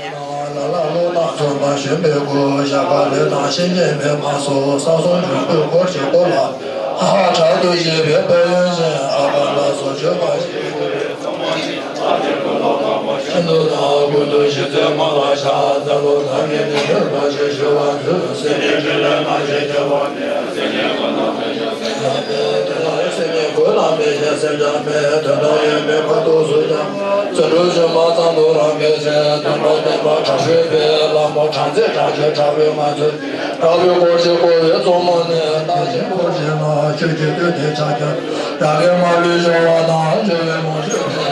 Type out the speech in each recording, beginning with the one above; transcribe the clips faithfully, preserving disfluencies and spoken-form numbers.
ལ་ལ་བློ་དང་མཚུངས་པ་ཞོན་པའི་སྐུ། ཞགས་པ་ལུས་དང་གཤིན་རྗེའི་མི་མ་སོགས། ས་གསུམ་འབྱུང་པོའི་འཁོར་གྱིས་བསྐོར་ལ། ཧ་ཧ་དྲག་ཏུ་བཞད་པའི་དཔལ་ཡོན་ཅན། ཨ་ག་ལ་སོགས་མཆོད་པ་བཞི། ཤིན་ཏུ་དང་ཀུན་ཏུ་ཞི་མཛད་མ་ལ་ཕྱག་འཚལ་ལོ། བདག་གིས་ནི་མཆོད་པ་ཕྱིར་ཞུ་བར་འདུད། སྲིད་པའི་འཕྲིན་ལས་སྣང་ཞིང་སྐྱེ་བ་མེད། སེམས་ཉིད་ཀུན་ཏུ་མེད་ཅིང་སེམས་ཅན་མེད། དོན་དམ་ཡོད་མེད་ཁ་དོག་སུ་ཀྱང་མེད། དོན་གྲུབ་ཤུལ་མ་ཙམ་དུ་རང་གིས་བྱས། དོན་གྲུབ་བདེན་པ་དྲག་ཤོས་པའི། ལྷ་མོ་དྲག་མཛད་དྲག་སྤྱོད་དྲག་པོའི་ངང་ཚུལ། དྲག་པོའི་སྐོར་གྱིས་བསྐོར་བའི་གཙོ་མོ་ནི། བདག་གཞན་འཁོར་བྱེད་ལ་ཆོས་ཀྱི་བདུད་སྡེ་ཕྱག་རྒྱ། རང་གི་མ་ལུས་སྦྱོང་བ་དང་། སྦྱོར་བའི་མོ་ཆོས་ཀྱི་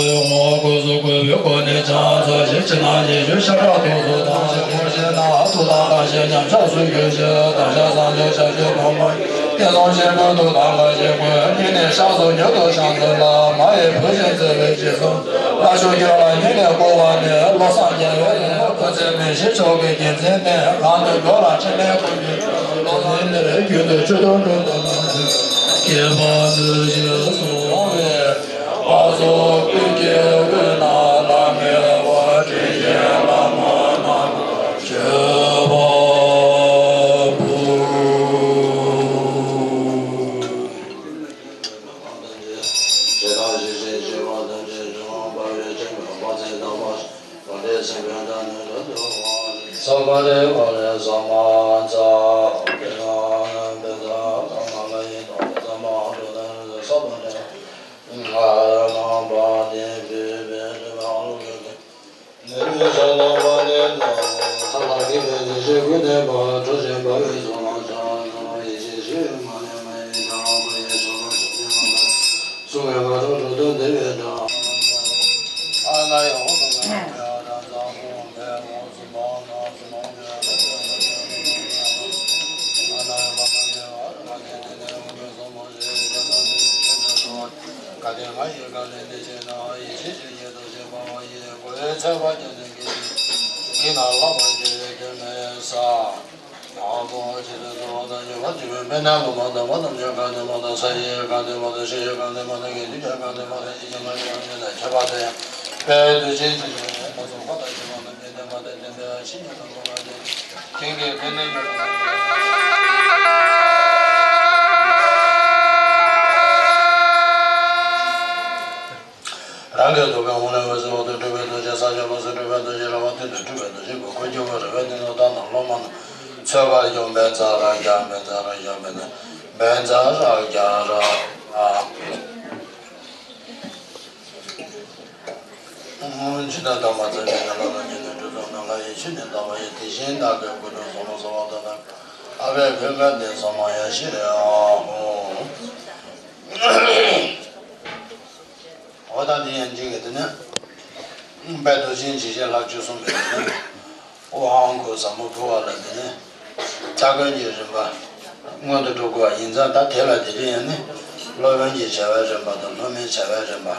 ཡོངས་བསྔོ་སྐུ་གཟུགས་བཀོད་པའི་སྒོ་ནས་ཕྱག་འཚལ་ཞིང་། ཕྱི་ནང་གཞན་ཞུ་ཤ་ཁྲག་ཐུགས་སུ་དང་། ཞིང་འཁོར་བཞི་ནང་ཐུགས་དམ་བསྐང་ཞིང་ཉམས་ཆག་སུ་གྱུར་ཅིག་བདག་ཅག་བཟང་སྤྱོད་བྱང་ཆུབ་ཕོ་མོ་ཡི། བསྟན་སྲུང་ཆེན་པོའི་ཐུགས་དམ་བསྐང་ཞིང་བསྐུལ། སྙིང་ནས་བཤགས་སོ་མྱུར་དུ་བྱང་ཚུལ་ལ། མ་ཡི་བུ་བཞིན་བརྩེ་བའི་རྗེས་སུ། བླ་མཆོག་ཁྱོད་ལ་སྙིང་ནས་བསྐུལ་བ་ནི། བློ་བཟང་རྒྱལ་བའི་ལས་འཁོར་ཚེ་མི་ཤིགས་མཆོག་གི་དགེ་མཚན་ལྡན། གང་དུ་འགྲོ་ལ་ཕྲིན་ལས་ཀུན་གྱི་ལོ་ཟིན་འདིར་རྒྱུན་དུ་བཅུད་དོན་འགྲོ་དང་། སྐྱེས་པ་ཚུལ་བཞིན་བཟུང་བའི་བར་སོགས་ཀུན་གྱི་དབུས་ན་ལྷམ་མེ་བ་དྲིན་ཅན་ལྷ་མོ་རྣམས་མཆོད་པ་འབུལ། ཞེ་སྡང་ཞེ་སྡང་ཞེ་བ་དང་བཅས་བཅོམ་པ་བའི་ཕྲིན་ལས་དཔག་ཚད་དང་པ། ས་ག་རེ་ག་རེ་ས་མ་ཚ། རང་གི་ཐུགས་ཀའི་ཧཱུྃ་ལས་འོད་ཟེར་འོག་ཏུ་སྤྲུལ་པའི་རྡོ་རྗེ། ས་ཕྱོགས་ལོགས་སུ་སྤྲུལ་པའི་རྡོ་རྗེ། ར་བ་སྟེང་དུ་སྤྲུལ་པའི་རྡོ་རྗེ་ཀུན། འཁོར་སྐྱེ་བོ་རེ་བའི་གནས་ལུགས་དག་དང་སློབ་མ་རྣམས། ཚོགས་པར་ཤོག་བཛྲ་རཀྵ་བཛྲ་རཀྵ་བཛྲ་རཀྵ་བཛྲ་རཀྵ་ར། ཇི་ལྟར་དམ་པ་ཚེ་འདི་ནས་བླ་ན་མྱུར་ནས་གྲོལ་ཚུལ་ནམ་མཁའ་ཡི་ཆོས་ནི་དམ་པ་ཡིན། དེ་བཞིན་བདག་གི་སྐུ་གྲོགས་ཟབ་མོ་ཟབ་པ་དག་དང་། ཨ་བས་བོད་མགར་ལྡན་ཟབ་མོ་ཡ་ཤི་རེ་ཨ་ཧོ། འོ་ད་འདི་ཡན་ཅིག་གི་དེ་ནས་དཔལ་རྡོ་རྗེ་འཇིགས་བྱེད་ལྷ་བཅུ་གསུམ་པའི་དེ་ནས་དབང་བསྐུར་ཟབ་མོ་ཕུལ་བ་ལ་དེ་ནས་སྟ་གོན་གྱི་རིམ་པ་སྔོན་དུ་འགྲོ་དགོས་པ་ཡིན་ཙང་། ད་དེ་ལ་དེ་རིང་ཡང་ནི་སློབ་དཔོན་གྱི་བྱ་བའི་རིམ་པ་དང་སློབ་མའི་བྱ་བའི་རིམ་པ།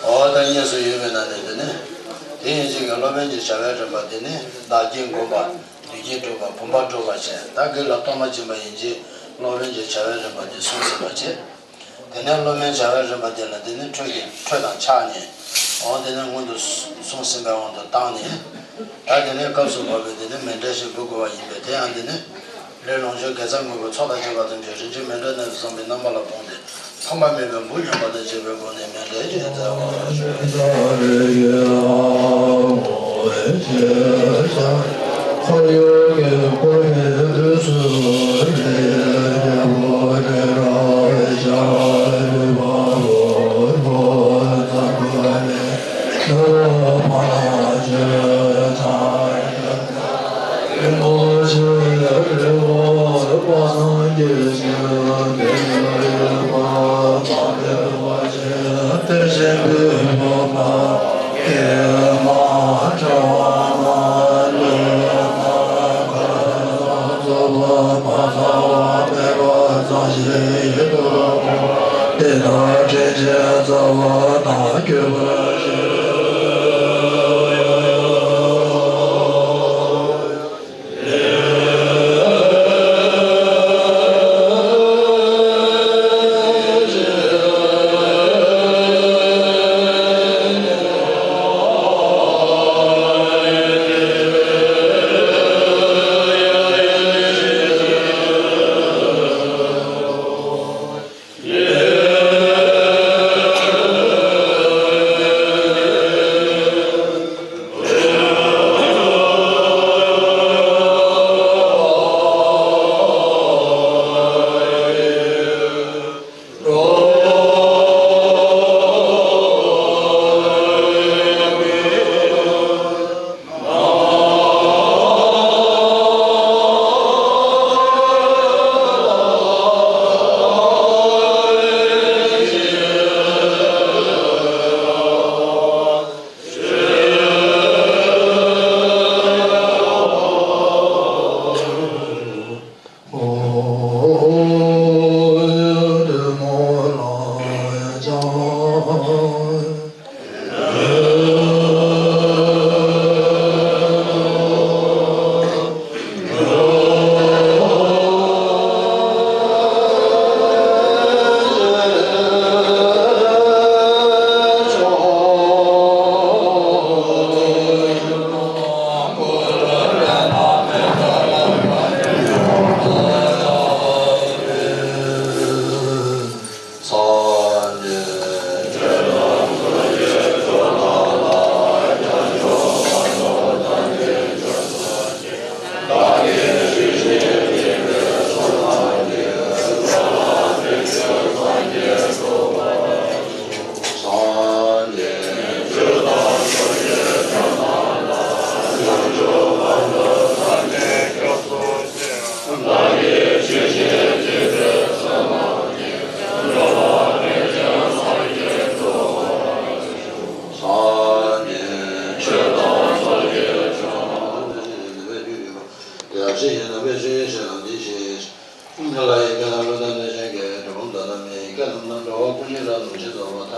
འོ་ད་གཉིས་སུ་ཡོད་པའི་ནང་ནས་དེ་ནི་དེ་ཡན་ཅིག་གི་སློབ་དཔོན་གྱི་བྱ་བའི་རིམ་པ་དེ་ནི་བདག་བསྐྱེད་བསྒོམ་པ། བདུད་ཀྱིས་སྒྲུབ་པ། བུམ་པ་སྒྲུབ་པ་བྱས། ད་གི་ལ་གཏོར་མ་སྦྱིན་པ་ཡིན་གྱི་སློབ་དཔོན་གྱི་བྱ་བའི་རིམ་པ་དེ་གསུངས་ཟིན་པ་བྱས། དེ་ནས་སློབ་མའི་བྱ་བའི་རིམ་པ་དེ་ལ་དེ་ནི་ཁྲོད་ཀྱི་ཁྲོད་དང་ཕྱག་གཉིས། འོ་དེ་ནས་སྔོན་དུ་གསུངས་ཟིན་པའི་དབང་དུ་བཏང་ནས། ད་དེ་ནས་སྐབས་སུ་བབས་པའི་དེ་ནས་མཎྜལ་ཞིག་འབུལ་དགོས་པ་ཡིན་པས། དེ་ཡང་དེ་ནི་ལས་ལོངས་སྤྱོད་དགེ་རྩ་དངོས་པོའི་ཚོགས་དང་བཅས་པ་ཐམས་ཅད་རིན་ཆེན་མཎྜལ་ནང་དུ་བསམས་པའི་རྣམ་པ་ལ་སྤུངས་ཏེ། ཕངས་པ་མེད་པའི་འབུལ་སྙམ་པ་དང་བཅས་པའི་སྒོ་ནས་མཎྜལ་གྱི་རྩ་བ། ཁོར་ཡུག་གི་བསྐོར་བའི་དུས་སུ་ལས་རྒྱལ་པོ་ཏྲི་ལོ་ཀ་ལས་ནོར་བུ་ཕ་ལ་ཆོས་དང་།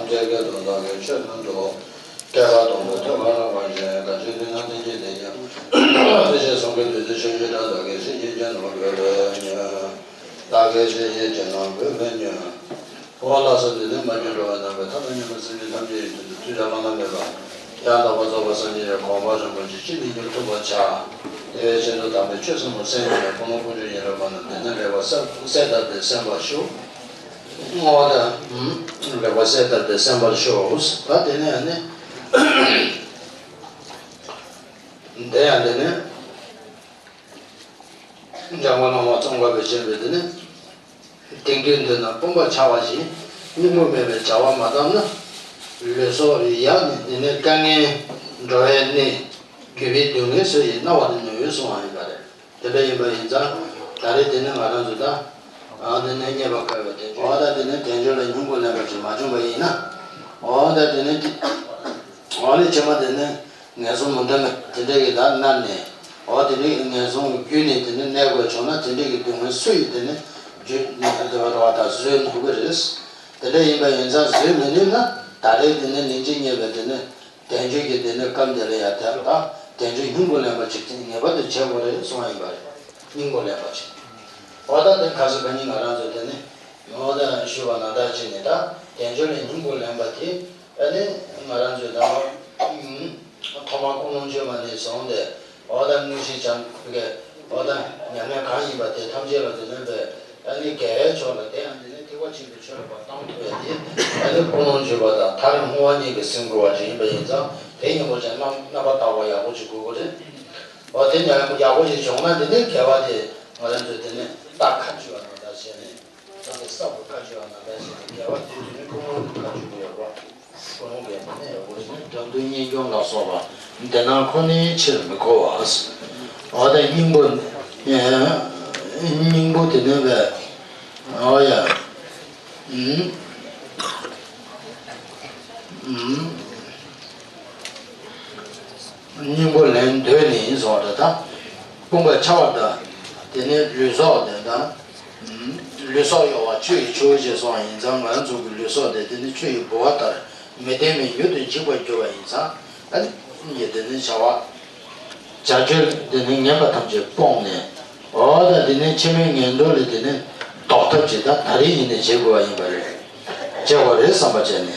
ཆོས་སྐད་དུ་བདག་གིས་ཆོས་སྟོན་ཏོ། སྐྱེ་རྒ་ན་འཆིའི་དུས་ལ་རག་པར་བྱེད། གང་ཕྱིར་དུས་ན་བསྟན་བཅོས་དེ་ཡང་། དེ་ཕྱིར་གསུང་གི་བདུད་རྩི་ཆོས་ཀྱི་སྒྲ། བདག་གིས་སྲིད་ཞིའི་རྒྱ་ནོར་བོས་ཉོན། བདག་གིས་སྲིད་ཞིའི་རྒྱ་ནོར་བོས་ཉོན། འོ་ལགས་སོ། འདི་ནི་མ་གྱུར་འགྲོ་བ་ནམ་མཁའི་མཐའ་དང་མཉམ་པ་སེམས་ཅན་ཐམས་ཅད་ཀྱི་དོན་དུ་ཐུགས་རྒྱ་བླ་ན་མེད་པ་ཡང་དག་པར་རྫོགས་པའི་སངས་རྒྱས་ཀྱི་གོ་འཕང་རིན་པོ་ཆེ་ཅི་ནས་ཀྱང་ཐོབ་པར་བྱ། དེ་བས་ཁྱེད་ཚོ་དམ་པའི་ཆོས་ཟབ་མོ་གསན་ནས་ཀུན་སློང་ཀུན་སྤྱོད་ཡིད་རེ་བ་ན་དེ་ནི་ལེགས་པར་གསལ་གསལ་བཏབ་སྟེ་གསན་པར་ཞུ། འོ་ད་ལེགས་པར་གསལ་བཏབ་སྟེ་གསན་པར་ཞུ། ད་དེ་ནས་ནི་དེ་ཡང་དེ་ནི། འཇམ་མགོན་བླ་མ་ཙོང་ཁ་པས་མཁྱེན་པའི་དེ་ནི། དེང་དུས་འདི་ན་དཔུང་པ་ཆག་པ་བཞིན་སྙིང་པོ་མེད་པའི་བྱ་བ་མ་བཏང་ན། ལུས་སྲོག་ཡང་ནི་འདི་ནི་དཀའ་ངལ་འགྲོ་བའི་གནས་རྒུད་པའི་སྡུག་བསྔལ་སུ་ཡིས་མནར་བར་ནུས་གསུངས་པ་ཡིན་པ་རེད། དེ་འདྲ་ཡིན་པ་ཡིན་ཙང་ད་རེས་དེ་ནི་ང་རང་ཚོ་ད་ཨ་འདི་ནས་རྙེད་པར་དཀའ་བའི་དལ་འབྱོར། འོ་ད་དེ་ནི་དལ་འབྱོར་ལ་སྙིང་པོ་ལེན་པ་ཅིག་མ་བྱུང་བ་ཡིན་ན། འོ་ད་དེ་ནི་འོ་ནི་ཕྱི་མ་དེ་ནི། ངན་སོང་མུན་དུ་དེ་འདྲ་གི་ད་མནར་ནས། འོ་དེ་འདྲའི་ངན་སོང་གི་རྒྱུད་ནས་དེ་འདྲ་གནས་དགོས་བྱུང་ན། དེ་འདྲའི་གི་སྡུག་བསྔལ་སུ་ཡིས་དེ་ནི་རྒྱུད་ནས་དེ་བ་ར་བ་ད་བཟོད་ནུས་ཀྱི་རེད། དེ་འདྲ་ཡིན་པ་ཡིན་ཙང་བཟོད་མི་ནུས་ན། ད་རེས་དེ་ནི་ཉིན་གཅིག་རྙེད་པའི་དེ་ནི་དལ་འབྱོར་གྱི་དེ་ནི་སྐབས་འདི་ལ་ཡ་དེ་ད་དལ་འབྱོར་སྙིང་པོ་ལེན་པ་ཅིག་ངེས་པར་དུ་བྱེད་དགོས་རེད་གསུངས་པ་ཡིན་པ་རེད། སྙིང་པོ་ལེན་པ་ཅིག་འོ་ད་དེ་ཁ་སང་ཁ་ཉིན་ང་རང་ཚོ་དེ་ནི་འོ་ད་ཞུས་པ་ནང་ལྟར་བྱས་ནས་ད་དལ་འབྱོར་ལ་སྙིང་པོ་ལེན་པ་དེ། ཨ་ནི་ང་རང་ཚོས་ད་ཐོག་མར་ཀུན་སློང་བཅོས་མ་ནས་བཟུང་སྟེ། འོ་ད་དངོས་གཞི་བྱམས་ཀྱི་འོ་ད་ཉམས་ལེན་གང་ཡིན་པ་དེ་ཐམས་ཅད་ལ་དེ་ནས་པའི་ཨ་ནི་དགེ་བའི་ཕྱོགས་ལ་དེ་ཡང་དེ་ནས་ཐེག་པ་ཆེན་པོའི་ཆོས་ལ་བར་བཏང་ཐུབ་ཡ་དེ། ཨ་ནི་ཀུན་སློང་བཅོས་པ་དང་ཐག་རིང་སྔོན་མ་གཉིས་ཀྱི་སེམས་འགུལ་བ་ཅིག་ཡིན་པ་ཡིན་ཙང་། དེ་ཡིན་པ་ཅན་རྣམ་རྣམ་པར་དག་པ་ཡག་པོ་ཅིག་དགོས་ཀྱི་རེད། འོ་དེ་ཡག་པོ་ཡག་པོ་ཅིག་བྱུང་ན་དེ་ནས་དགེ་བ་དེ་ང་རང་ཚོས་དེ་ནས་རྟགས་ཁ་བཅུ་བ་ནང་ལྟར་བྱས་ནས། ད་དེ་ས་བོ་ཁ་ཆུ་བ་ན་ད་ཞེས་དགེ་བ་དེ་དུས་ནི་ཀུན་སློང་དུ་ཁ་ཆུ་དགོས་པ། ཀུན་སློང་གི་ནི་འོ་ཞེས་དགྲ་འདུལ་གཉེན་སྐྱོང་ལ་སོགས་པ་འདི་རྣམས་ཁོ་ནའི་ཕྱིར་མི་མཁོ་བ། འོ་ད་སྙིང་པོ། སྙིང་པོ་དེ་ནི་བས། འོ་ཡ། སྙིང་པོ་ལེན་འདོད་ནི་ཡིན་སོགས་རེད་ད། དཔུང་པ་ཆག་པ་དང་། དེ་ནས་ལུས་སྲོག་དེ་དང་། ལུས་སྲོག་གཡོ་བ་ཆུ་ཡིས་འཁྱུ་ཞེས་སོགས་ཡིན་ཙང་། ང་རང་ཚོ་གི་ལུས་སྲོག་དེ་དེ་ནི་ཆུ་ཡི་ལྦུ་བ་ལྟར་མི་བརྟན་པའི་མྱུར་དུ་འཇིག་པར་འགྱུར་བ་ཡིན་ཙང་། ཨ་ནི་དེ་ནི་བྱ་བ། བྱ་སྤྱོད་དེ་ནི་ངན་པ་ཐམས་ཅད་སྤོང་ནས། འོ་ད་དེ་ནི་ཕྱི་མའི་ངན་འགྲོ་ལས་དེ་ནི་ལྡོག་ཐབས་ཅིག་ད་ད་རེས་ཡིན་ནས་བྱེད་དགོས་པ་ཡིན་པ་རེད། བྱེད་དགོས་རེད་བསམ་པ་བྱས་ནས།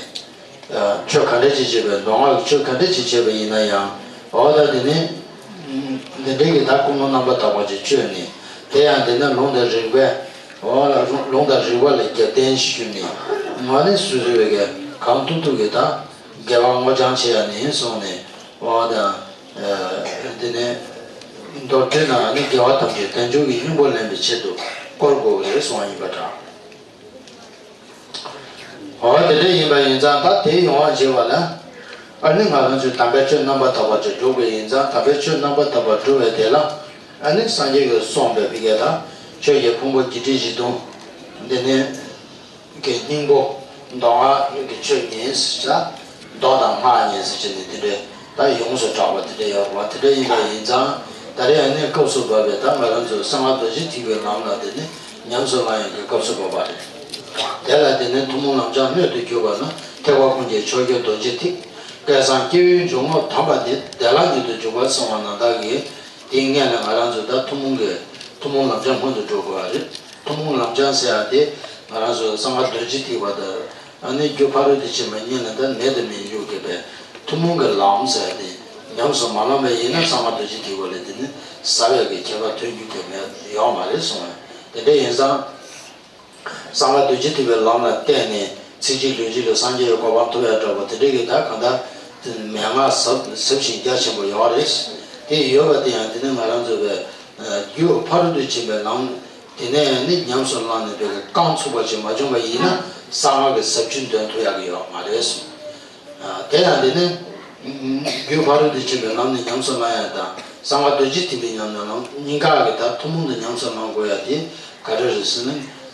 ཆོས་ག་འདྲ་ཅིག་བྱེད་པའི་མདོ་སྔགས་ཀྱི་ཆོས་ག་འདྲ་ཅིག་བྱེད་པ་ཡིན་ན་ཡང་། འོ་ད་དེ་ནི། འདི་འདྲའི་གི་ད་ཀུན་སློང་རྣམ་པར་དག་པ་ཅིག་བཅོས་ནས། དེ་ཡང་དེ་ནི་ལུང་དང་རིགས་པས། འོ་ལ་ལུང་དང་རིགས་པ་ལ་རྒྱབ་རྟེན་ཞུས་ནས། ང་ནི་སོ་སོའི་བའི་གི་གང་ཐུབ་ཐུབ་ཀྱི་ད་དགེ་བ་སྔོ་ལྗང་བྱེད་ཡ་ནི་སོང་ནས། འོ་ད་དེ་ནི་མདོར་བསྡུས་ན་ནི་དགེ་བ་ཐམས་ཅད་དལ་འབྱོར་གྱི་སྙིང་པོ་ལེན་པའི་ཆེད་དུ་བསྐོར་དགོས་རེད་གསུངས་པ་ཡིན་པ་འདྲ། འོ་དེ་འདྲ་ཡིན་པ་ཡིན་ཙང་། ད་དེ་ཡོང་བ་བྱེད་པ་ལ། ཨ་ནི་ང་རང་ཚོས་དམ་པའི་ཆོས་རྣམ་པར་དག་པ་ཅིག་སྒྲུབ་དགོས་ཡིན་ཙང་། དམ་པའི་ཆོས་རྣམ་པར་དག་པ་སྒྲུབ་པའི་དེ་ལ། ཨ་ནི་སངས་རྒྱས་ཀྱིས་གསུངས་པའི་བི་གེ་དང་། ཆོས་ཀྱི་ཕུང་པོ་བརྒྱད་ཁྲི་བཞི་སྟོང་། འདི་ནི་གི་སྙིང་པོ། མདོ་སྔགས་ཀྱི་ཆོས་ཉན་ཟེར་བྱ། མདོ་དང་སྔགས་ཉན་ཟེར་བྱས་ནས་དེ་འདྲའི་ད་ཡོངས་སུ་གྲགས་པ་དེ་འདྲ་ཡོད་པ་དེ་འདྲ་ཡིན་པ་ཡིན་ཙང་། ད་རེས་ཨ་ནི་སྐབས་སུ་བབས་པའི་ད་ང་རང་ཚོའི་གསང་སྔགས་རྡོ་རྗེ་ཐེག་པའི་ལམ་ལ་དེ་ནི་ཉམས་སུ་བླང་ཡག་གི་སྐབས་སུ་བབས་པ་རེད། དེ་ལ་དེ་ནི་ཐུན་མོང་ལམ་སྦྱངས་སྣོད་དུ་གྱུར་པ་ན། ཐེག་པ་ཀུན་གྱི་མཆོག་གྱུར་རྡོ་རྗེ་ཐེག། སྐལ་བཟང་སྐྱེ་བོའི་འཇུག་ངོགས་དམ་པ་འདི། བདེ་བླག་ཉིད་དུ་འཇུག་པར་གསུངས་པ་ནང་ལྟར་གྱི། དེའི་སྔོན་ལ་ང་རང་ཚོ་ད་ཐུན་མོང་གི་ཐུན་མོང་ལམ་སྦྱངས་སྔོན་དུ་འགྲོ་དགོས་པ་རེད། ཐུན་མོང་ལམ་སྦྱངས་ཟེར་ཡག་དེ་ང་རང་ཚོ་གསང་སྔགས་རྡོ་རྗེ་ཐེག་པ་དང་། ཨ་ནི་རྒྱུ་ཕ་རོལ་ཏུ་ཕྱིན་པ་གཉིས་ལ་ད་མེད་དུ་མི་འཇུག་གི་པས། ཐུན་མོང་གི་ལམ་ཟེར་ཡག་དེ་ཉམས་སུ་མ་བླངས་པ་ཡིན་ན། གསང་སྔགས་རྡོ་རྗེ་ཐེག་པ་ལས་དེ་ནི་ཟབ་ཡག་གི་ཁྱད་པར་ཐོན་རྒྱུ་གི་མེད་ཡོད་མ་རེད་གསུངས་པས། དེ་འདྲ་ཡིན་ཙང་། གསང་སྔགས་རྡོ་རྗེ་ཐེག་པའི་ལམ་ལ་བརྟེན་ནས་ཚེ་གཅིག་ལུས་གཅིག་ལ་སངས་རྒྱས་ཀྱི་གོ་འཕང་ཐོབ་ཡག་འདྲ་པོ་དེ་འདྲ་གི་ད་གང་ལྟར་མན་ངག་ཟབ་ཟབ་ཞིང་རྒྱ་ཆེན་པོ་ཡོད་རེད། དེ་ཡོད་པ་དེ་ཡང་དེ་ནི་ང་རང་ཚོ་བའི་རྒྱུ་ཕ་རོལ་ཏུ་ཕྱིན་པའི་ལམ་དེ་ནས་ནི་ཉམས་སུ་བླངས་ནས་བའི་རྐང་ཚུགས་པ་ཞིག་མ་བྱུང་བ་ཡིན་ན། གསང་སྔགས་ཀྱི་ཟབ་ཆོས་འདོན་ཐུབ་ཡག་གི་ཡོད་མ་རེད་གསུངས། དེ་ཡང་དེ་ནི་རྒྱུ་ཕ་རོལ་ཏུ་ཕྱིན་པའི་ལམ་ནི་ཉམས་སུ་བླང་ཡག་དང་། གསང་སྔགས་རྡོ་རྗེ་ཐེག་པའི་ཉམས་ལེན་ལམ་གཉིས་ཀ་གི་ད་ཐུན་མོང་དུ་ཉམས་སུ་བླང་དགོས་ཡག་དེ་ག་རེ་རེད་ཟེར་ན།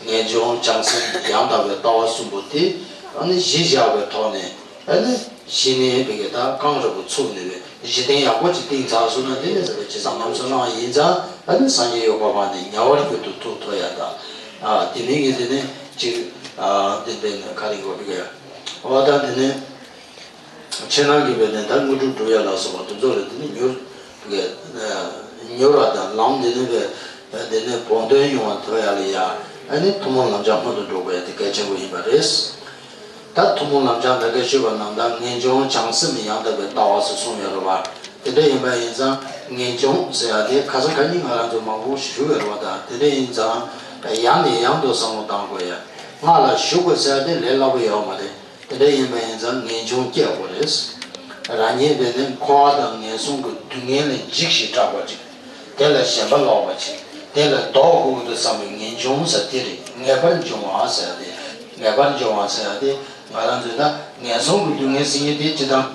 ངེས་འབྱུང་བྱང་སེམས་ཡང་དག་པའི་ལྟ་བ་གསུམ་པོ་དེ་ཨ་ནི་གཞི་བཞག་པའི་ཐོག་ནས། ཨ་ནི་གཞི་ནས་བའི་གི་ད་རྐང་རིང་པོ་ཚུགས་ནས་བའི་གཞི་རྟེན་ཡག་པོ་ཅིག་བཏིང་ཚར་སོང་ན། དེ་ནས་ཟེར་བའི་ཇི་ཙམ་ཉམས་སུ་བླངས་ཡིན་ཙང་། ཨ་ནི་སངས་རྒྱས་ཀྱི་གོ་འཕང་ནི་ཉེ་བར་གྱུར་ཏུ་ཐོབ་ཐུབ་ཡག་དང་། ཨ་དེ་མིན་གྱི་དེ་ནི་ཅིག་ཨ་དེ་འདྲ་ནི་ག་རེ་གོ་བའི་གི། འོ་ད་དེ་ནས་ཕྱི་ནང་གི་བས་ནས་ད་དངོས་གྲུབ་སྒྲུབ་ཡ་ལ་སོགས་པ་དེ་ཚོ་ལ་དེ་ནས་མྱུར་གི་མྱུར་བ་དང་ལམ་དེ་ནས་བས་དེ་ནས་བོགས་འདོན་ཡོང་བ་ཐོབ་ཡ་ལ་ཡ། ཨ་ནི་ཐུན་མོང་ལམ་སྦྱངས་སྔོན་དུ་འགྲོ་དགོས་ཡ་དེ་གལ་ཆེན་པོ་ཡིན་པ་རེད། ད་ཐུན་མོང་ལམ་སྦྱངས་ད་ག་ཞུས་པ་ནང་ལྟར་ངེས་འབྱུང་བྱང་སེམས་ཡང་དག་པའི་ལྟ་བ་སོགས་གསུངས་ཡོད་རེད་བ། དེ་འདྲ་ཡིན་པ་ཡིན་ཙང་ངེས་འབྱུང་ཟེར་ཡ་དེ་ཁ་སང་ཁ་ཉིན་ང་རང་ཚོ་མང་པོ་ཞུ་ཡོད་རེད་བ། ད་དེ་འདྲ་ཡིན་ཙང་ཡང་ནས་ཡང་དུ་བསམ་བློ་བཏང་དགོས་ཡ། སྔགས་ལ་ཞུགས་དགོས་ཟེར་ཡ་དེ་ལས་སླ་པོ་ཡོད་མ་རེད། དེ་འདྲ་ཡིན་པ་ཡིན་ཙང་ངེས་འབྱུང་སྐྱེ་དགོས་རེད། རང་ཉིད་དེ་ནི་འཁོར་བ་དང་ངན་སོང་གི་སྡུག་བསྔལ་ལས་འཇིགས་ཤིང་སྐྲག་པ་ཅིག་དེ་ལ་ཞེན་པ་ལོག་པ་ཅིག་དེ་ལ་ལྡོག་དགོས་ཀྱི་འདུག་བསམ་པའི་ངེས་འབྱུང་ཟེར་དེ་རེད། ངེས་པར་འབྱུང་བ་ཟེར་ཡ་དེ། ངེས་པར་འབྱུང་བ་ཟེར་ཡ་དེ་ང་རང་ཚོས་ད་ངན་སོང་གི་སྡུག་བསྔལ་ཟེར་མཁན་དེ་སྤྱིར་བཏང་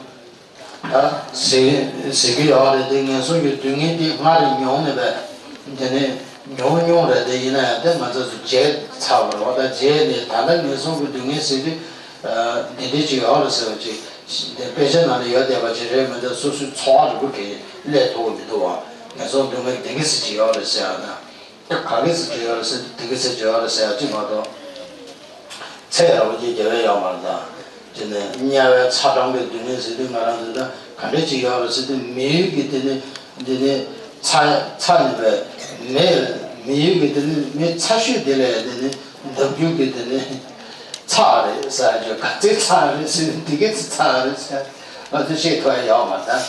ད་ཟེར་ཟེར་གི་ཡོད་རེད་དེ། ངན་སོང་གི་སྡུག་བསྔལ་དེ་སྔར་མྱོང་ནས་པས་དེ་ནས་མྱོང་མྱོང་རེད་དེ། ཡིན་ན་ཡང་དེ་ང་ཚོ་ཚོ་བརྗེད་ཚར་བ་རེད་བ། ད་བརྗེད་ནས་ད་ལྟ་ངན་སོང་གི་སྡུག་བསྔལ་ཟེར་དུས་འདི་འདྲ་ཅིག་ཡོད་རེད་ཟེར་བ་ཅིག་དེ་དཔེ་ཆ་ནང་ལ་ཡོད་བསྡད་པ་ཅིག་རེད་མི་འདུག་སོ་སོའི་འཚོ་བ་རིག་པ་གིས་སླེབས་ཐུབ་ཀྱི་མི་འདུག་བ། ངན་སོང་སྡུག་བསྔལ་བདེན་གི་ཟེར་གྱི་ཡོད་རེད་ཟེར་ཡ་ན། ག་གེ་སུ་བྲིས་ཡོད་རེད་ཟེར་དུས་དེ་གེ་སུ་བྲིས་ཡོད་རེད་ཟེར་ཡ་གཅིག་མ་གཏོགས། ཚེ་རབས་ཀྱི་རྒྱལ་བའི་ཡོག་མར་དང་། དེ་ནས་དམྱལ་བའི་ཚ་གྲང་གི་སྡུག་བསྔལ་ཟེར་དུས་ང་རང་ཚོ་ད་ག་འདྲ་ཅིག་ཡོད་རེད་ཟེར་དུས། མི་ཡུལ་གྱི་དེ་ནས་དེ་ནས་ཚ་ཚ་ནས་པས་མེ། མི་ཡུལ་གྱི་དེ་ནས་མེ་ཚ་ཤོས་དེ་ལས་དེ་ནས་འདབ་རྒྱུག་གི་དེ་ནས་ཚ་རེད་ཟེར་ཡ་ཅིག་ག་ཚོད་ཚ་རེད་ཟེར་དུས་དེ་གེ་སུ་ཚ་རེད་ཟེར་ང་ཚོ་ཤེས་ཐུབ་ཡ་ཡོག་མ་རེད།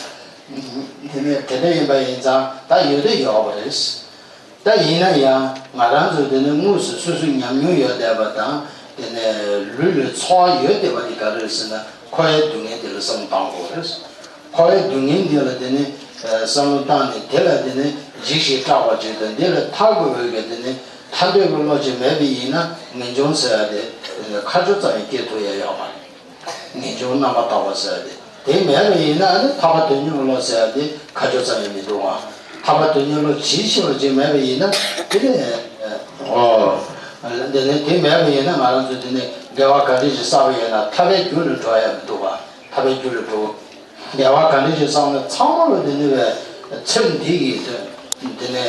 ད་དེ་ནས་དེ་འདྲ་ཡིན་པ་ཡིན་ཙང་ད་ཡོད་དེ་ཡོད་པ་རེད། ད་ཡིན་ན་ཡང་ང་རང་ཚོ་དེ་ནི་དངོས་སུ་སོ་སོའི་ཉམས་མྱོང་ཡོད་བསྡད་པ་དང་། དེ་ནས་ལུས་ལ་ཚོར་བ་ཡོད་བསྡད་པ་དེ་ག་རེ་རེད་ཟེར་ན། འཁོར་བའི་སྡུག་བསྔལ་དེ་ལ་བསམ་བློ་གཏོང་དགོས་རེད། འཁོར་བའི་སྡུག་བསྔལ་འདི་ལ་དེ་ནི་བསམ་བློ་བཏང་ནས་དེ་ལ་དེ་ནི་འཇིགས་ཤིང་སྐྲག་པ་ཅིག་དང་། འདི་ལ་ཐར་དགོས་པའི་གི་དེ་ནི་ཐར་འདོད་ཀྱི་བློ་ཅིག་མེད་པ་ཡིན་ན། ངེས་འབྱུང་ཟེར་ཡ་དེ་དེ་ནི་ཁ་ཕྱོགས་ཙམ་ཡང་སྐྱེ་ཐུབ་ཡ་ཡོད་མ་རེད། ངེས་འབྱུང་རྣམ་པར་དག་པ་ཟེར་ཡ་དེ། དེ་མེད་པ་ཡིན་ན་ཨ་ནི་ཐར་པ་དོན་གཉེར་བློ་ཟེར་ཡ་དེ་ཁ་ཕྱོགས་ཙམ་ཡང་མི་འདུག་ཨང་། ཐར་པ་དོན་གཉེར་བློ་ཇི་ཆེ་བ་ཅིག་མེད་པ་ཡིན་ན། དེ་ནས་ཨོ། དེ་ནས་དེ་མེད་པ་ཡིན་ན་ང་རང་ཚོ་དེ་ནས་དགེ་བ་ག་འདྲ་ཞིག་བསགས་པ་ཡིན་ན་ཐར་པའི་རྒྱུ་ལ་འགྲོ་ཡ་མི་འདུག་ཨ། ཐར་པའི་རྒྱུ་ལ་འགྲོ། དགེ་བ་ག་འདྲ་ཞིག་བསགས་ན་ཚང་མ་ལ་དེ་ནི་བས་ཚེ་འདི་ཡི་དེ་དེ་ནས་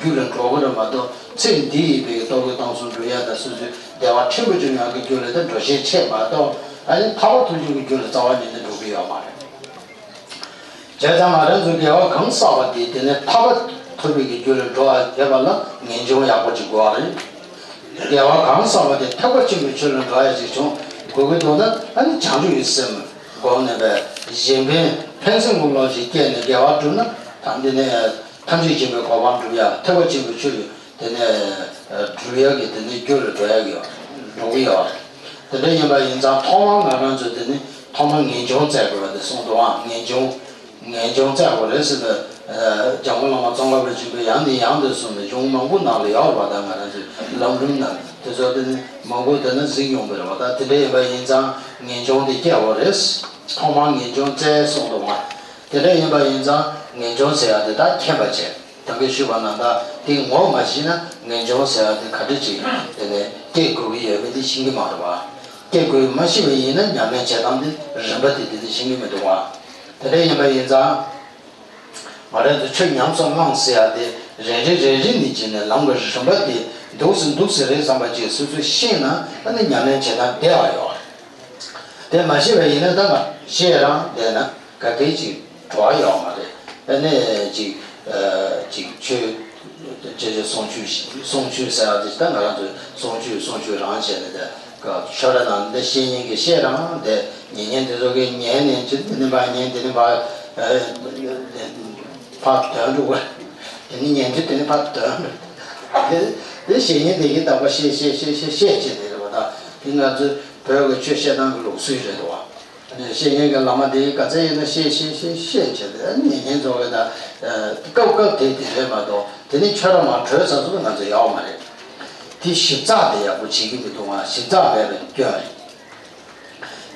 རྒྱུ་ལ་འགྲོ་གི་རེད་མ་གཏོགས། ཚེ་འདི་ཡི་བའི་ལྟོ་གོས་གཏམ་གསུམ་འགྲུབ་ཡ་དང་། སོ་སོའི་བདེ་བ་ཕྲན་བུ་ཅིག་ཡོང་གི་རྒྱུ་ལ་དེ་འགྲོ་ཤེས་ཆེ་མ་གཏོགས། ཨ་ནི་ཐར་པ་ཐོབ་འགྱུར་གྱི་རྒྱུ་ལ་རྩ་བ་ཉིད་ནས་འགྲོ་གི་ཡོད་མ་རེད། བྱས་ཙང་ང་རང་ཚོས་དགེ་བ་གང་བསགས་པ་དེ་དེ་ནས་ཐར་པ་ཐོབ་པའི་གི་རྒྱུ་ལ་འགྲོ་བ་བྱེད་པ་ལ་ངེས་འབྱུང་ཡག་པོ་ཅིག་དགོས་པ་རེད། དགེ་བ་གང་བསགས་པ་དེ་ཐེག་པ་ཆེན་པོའི་ཆོས་ལ་འགྲོ་ཡ་ཞིག་བྱུང་དགོས་ཀྱི་འདུག་ན། ཨ་ནི་བྱང་ཆུབ་ཀྱི་སེམས་སྒོམ་ནས་པས་གཞན་ཕན་ཕན་སེམས་ཀྱི་བློ་ཞིག་སྐྱེས་ནས་དགེ་བ་བསྒྲུབས་ན། ད་འདི་ནས་ཐམས་ཅད་མཁྱེན་པའི་གོ་འཕང་སྒྲུབ་ཡ། ཐེག་པ་ཆེན་པོའི་ཆོས་ཀྱི་དེ་ནས་སྒྲུབ་ཡ་གི་དེ་ནས་རྒྱུ་ལ་འགྲོ་ཡ་གི་འགྲོ་གི་ཡོད། དེ་འདྲ་ཡིན་པ་ཡིན་ཙང་ཐོག་མར་ང་རང་ཚོས་དེ་ནི་ཐོག་མར་ངེས་འབྱུང་བཙལ་དགོས་པ་དེ་གསུངས་འདུག་ཨང་། ངེས་འབྱུང་། ངེས་འབྱུང་བཙལ་དགོས་རེད་ཟེར་ཏེ། འཇམ་མགོན་བླ་མ་ཙོང་ཁ་པ་ཆེན་པོས་ཡང་ནས་ཡང་དུ་གསུངས་ནས། གཞུང་མང་པོ་ནང་ལ་ཡོད་རེད་པ། ད་ང་རང་ཚོའི་ལམ་རིམ་ནང་དེ་ཚོ་དེ་ནི་མང་པོ་དེ་ན་གཟིགས་མྱོང་བ་རེད་པ། ད་དེ་འདྲ་ཡིན་པ་ཡིན་ཙང་ངེས་འབྱུང་དེ་སྐྱེ་དགོས་རེད། ཐོག་མར་ངེས་འབྱུང་བཙལ་གསུངས་འདུག་མ། དེ་འདྲ་ཡིན་པ་ཡིན་ཙང་ངེས་འབྱུང་ཟེར་ཡ་དེ་ད་མཁྱེན་པ་བྱས། ད་གིན་ཞུས་པ་ནང་ལྟར་དེ་ངོ་མ་ཤེས་ན་ངེས་འབྱུང་ཟེར་ཡ་དེ་ག་འདྲ་ཅིག་དེ་ནས་སྐྱེ་དགོས་ཀྱི་ཡོད་མེད་དེ་ཤེས་ཀྱི་མ་རེད་པ། སྐྱེ་དགོས་མ་ཤེས་པ་ཡིན་ན་ཉམས་ལེན་བྱེད་སྟངས་དེ་རིམ་པ་དེ་དེ་དེ་ཤེས་ཀྱི་མི་འདུག་པ། དེ་འདྲ་ཡིན་པ་ཡིན་ཙང་། ང་རང་ཚོ་ཆོས་ཉམས་སུ་བླངས་ཟེར་ཡ་དེ་རེ་རེ་རེ་རེ་ནས་བྱས་ནས་ལམ་གྱི་རིམ་པ་དེ་འདུག་སེ་འདུག་སེ་རེད་བསམ་པ་ཅིག་སོ་སོས་ཤེས་ན། ཨ་ནི་ཉམས་ལེན་བྱེད་སྟངས་བདེ་བ་ཡོད་རེད། དེ་མ་ཤེས་པ་ཡིན་ན་ད་ང་ཤེས་རང་བསྡད་ན་ག་གེ་ཅིག་བྲོ་བ་ཡོད་མ་རེད། ཨ་ནི་ཅིག་ཨ་ཅིག་ཆོས་ཅེས་ཅེས་གསུང་ཆོས་ཤིག་གསུང་ཆོས་ཟེར་བ་དེ་ད་ང་རང་ཚོས་གསུང་ཆོས་གསུང་ཆོས་རང་བྱས་ནས། དེ་ཁྱོད་རང་ནང་འདི་ཤེས་མཁན་གྱི་ཤེས་རང་དེ་ཉན་མཁན་དེ་ཚོ་གིས་ཉན་ནས་ཅི་འདི་ནི་ཕར་ཉན། དེ་ནི་ཕར་ཨ་ཕར་དོན་འགྲོ་དགོས། དེ་ནི་ཉན་དུས་དེ་ནི་ཕར་དོན་འགྲོ། དེ་དེ་ཤེས་མཁན་དེ་གིས་དག་པ་ཤེས་ཤེས་ཤེས་ཤེས་ཤེས་བྱས་ནས་རེད་པ། ད་དེ་ང་ཚོའི་བོད་ཀྱི་ཆོས་བཤད་སྟངས་ཀྱི་ལུགས་སྲོལ་རེད་དོ། ཤེས་མཁན་གྱི་བླ་མ་དེ་ག་ཚད་ཡིན་ན་ཤེས་ཤེས་ཤེས་ཤེས་བྱས་ཏེ། ཉན་མཁན་ཚོ་གིས་ད་སྐབས་སྐབས་དེ་དེ་རེད་མ་གཏོགས། དེ་ནི་ཁྱོད་རང་མར་བྲོས་ཚར་སོང་ན་ང་ཚོ་ཡོད་མ་རེད། དེ་ཞིབ་ཚགས་དེ་ཡག་པོ་བྱེད་ཀྱི་མི་འདུག་ཨང་། ཞིབ་ཚགས་མེད་པའི་སྐྱོན་རེད།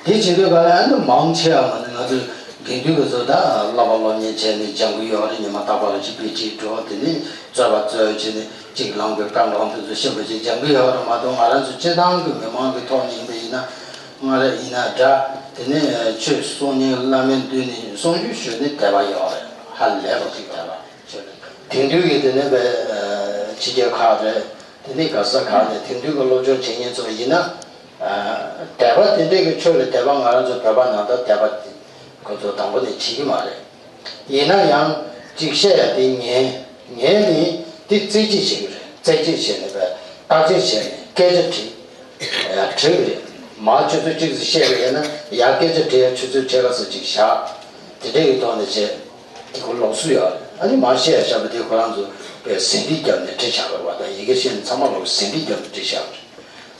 དེ་བྱེད་དུས་ག་ལ་ཨ་ནི་མང་ཆེ་བ་ང་ཚོ་དགེ་འདུན་གྱི་ཚོ་ད་བསླབ་པ་སློབ་གཉེར་བྱས་ནས་སྦྱང་གི་ཡོད་རེད། ཉི་མ་རྟག་པར་ཅིག་དཔེ་ཁྲིད་འགྲོ། དེ་ནས་རྩོད་པ་རྩོད་བྱས་ནས་ཅིག་ལམ་གྱི་བཀའ་དགོངས་དེ་ཚོ་ཤེས་པ་ཅིག་སྦྱང་གི་ཡོད་རེད་མ་གཏོགས། ང་རང་ཚོ་སྤྱིར་བཏང་གི་མི་མང་གི་ཐོག་ནས་ཡིན་པ་ཡིན་ན། སྔར་ཡིན་ན་འདྲ། དེ་ནས་ཆོས་གསུང་མཁན་བླ་མའི་མདུན་ནས་གསུང་ཆོས་ཞུས་ནས་དད་པ་ཡོད་རེད། ཧ་ལས་པ་ཅིག་དད་པ་ཆོས་རེད། དེང་དུས་ཀྱི་དེ་ནས་བས་ཕྱི་རྒྱལ་ཁག་རེད། དེ་ནས་ག་ས་ག་ནས་དེང་དུས་ཀྱི་སློབ་སྦྱོང་བྱེད་མཁན་ཚོ་ཡིན་ན། དད་པ་དེ་འདྲས་ཀྱི་ཆོས་ལ་དད་པ་ང་རང་ཚོ་བོད་པ་ནང་ལྟར་དད་པ་དེ་ཁོ་ཚོ་དང་པོ་ནས་བྱེད་ཀྱི་མ་རེད། ཡིན་ན་ཡང་གཅིག་བཤད་ཡ་དེ་ངན། ངན་ནི་དེ་རྩེད་གཅིག་བྱེད་ཀྱི་རེད། རྩེད་གཅིག་བྱས་ནས་བརྟག་དཔྱད་བྱས་ནས་སྐད་ཆ་དྲིས། ཡ་བྲིས་པ་རེད། མ་ཆུ་ཚོད་གཅིག་ཙམ་བཤད་པ་ཡིན་ན་ཡ་སྐད་ཆ་དྲི་ཡ་ཆུ་ཚོད་ཕྱེད་ཀ་ཙམ་ཅིག་བཞག་དེ་འདྲས་ཀྱི་ཐོག་ནས་བྱས། དེ་ཁོ་ལོགས་སུ་ཡོད་རེད། ཨ་ནི་མ་བཤད་ཡ་བཞག་པ་དེ་ཁོ་རང་ཚོ་པའི་ཟིན་བྲིས་བརྒྱབ་ནས་བྲིས་བཞག་པ་རེད་བ། ད་ཡི་གེ་ཤེས་ནས་ཚང་མ་ལོག་ཟིན་བྲིས་བརྒྱབ་ནས་བྲིས་བཞག་པ་རེད།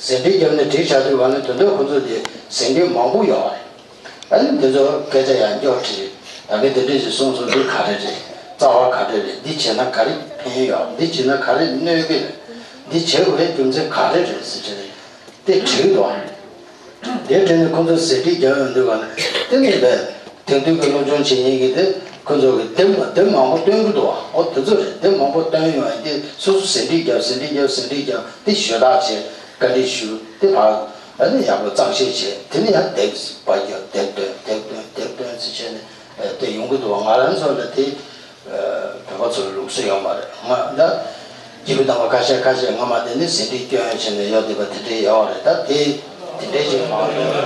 ཟིན་བྲིས་བརྒྱབ་ནས་བྲིས་བཞག་དུས་བ་ནི་དོན་དག་ཁོ་ཚོ་དེ་ཟིན་བྲིས་མང་པོ་ཡོད་རེད། ཨ་ནི་འདི་ཚོ་སྐད་ཆ་ཡང་སྐྱོར་དྲིས། ད་གིན་དེ་འདྲས་ཞིག་གསུངས་སོང་། འདི་ག་རེ་རེད། རྩ་བ་ག་རེ་རེད། འདི་བྱས་ན་ག་རེ་ཕན་ཡོད། འདི་བྱས་ན་ག་རེ་གནོད་ཀྱི་རེད། འདི་བྱེད་དགོས་རྒྱུ་མཚན་ག་རེ་རེད་ཟེར་བྱས་ནས་དེ་དྲིས་འདུག་དེ་དྲིས་ནས་ཁོང་ཚོས་ཟིན་བྲིས་རྒྱག་ཡོང་དུས་བ་ནི་དེ་ནི་ལས་དེང་དུས་ཀྱི་སློབ་སྦྱོང་བྱེད་མཁན་གྱི་དེ་ཁོང་ཚོ་གི་དེབ་དེབ་མང་པོ་སྟོན་གྱི་འདུག་ཨོ་དེ་ཚོ་རེད། དེབ་མང་པོ་སྟོན་ཡོང་ཡ་དེ་སོ་སོ་ཟིན་བྲིས་རྒྱབ། ཟིན་བྲིས་རྒྱབ། ཟིན་བྲིས་རྒྱབ། དེ་ཞུ་དག་བྱས། བཀའ་འདྲི་ཞུ། དེ་ཕར་ཨ་ནི་ཡག་པོ་གཙང་བཤེར་བྱས། དེ་ནི་ཡང་དེབ་ཕར་རྒྱབ། དེབ་སྟོན། དེབ་སྟོན། དེབ་སྟོན་ཟེར་བྱས་ནས་དེ་ཡོང་གི་འདུག་ང་རང་ཚོ་ལ་དེ་བོད་པ་ཚོ་ལ་ལུགས་སྲོལ་ཡོད་མ་རེད། ང་ད་སྐྱེས་བུ་དམ་པ་ཁ་ཤས་ཁ་ཤས་སྔ་མ་དེ་ནི་ཟིན་བྲིས་སྐྱོན་བྱས་ནས་ཡོད་བསྡད་པ་དེ་འདྲས་ཡོད་རེད། ད་དེ་དེ་འདྲས་ཅིག་མ་རེད།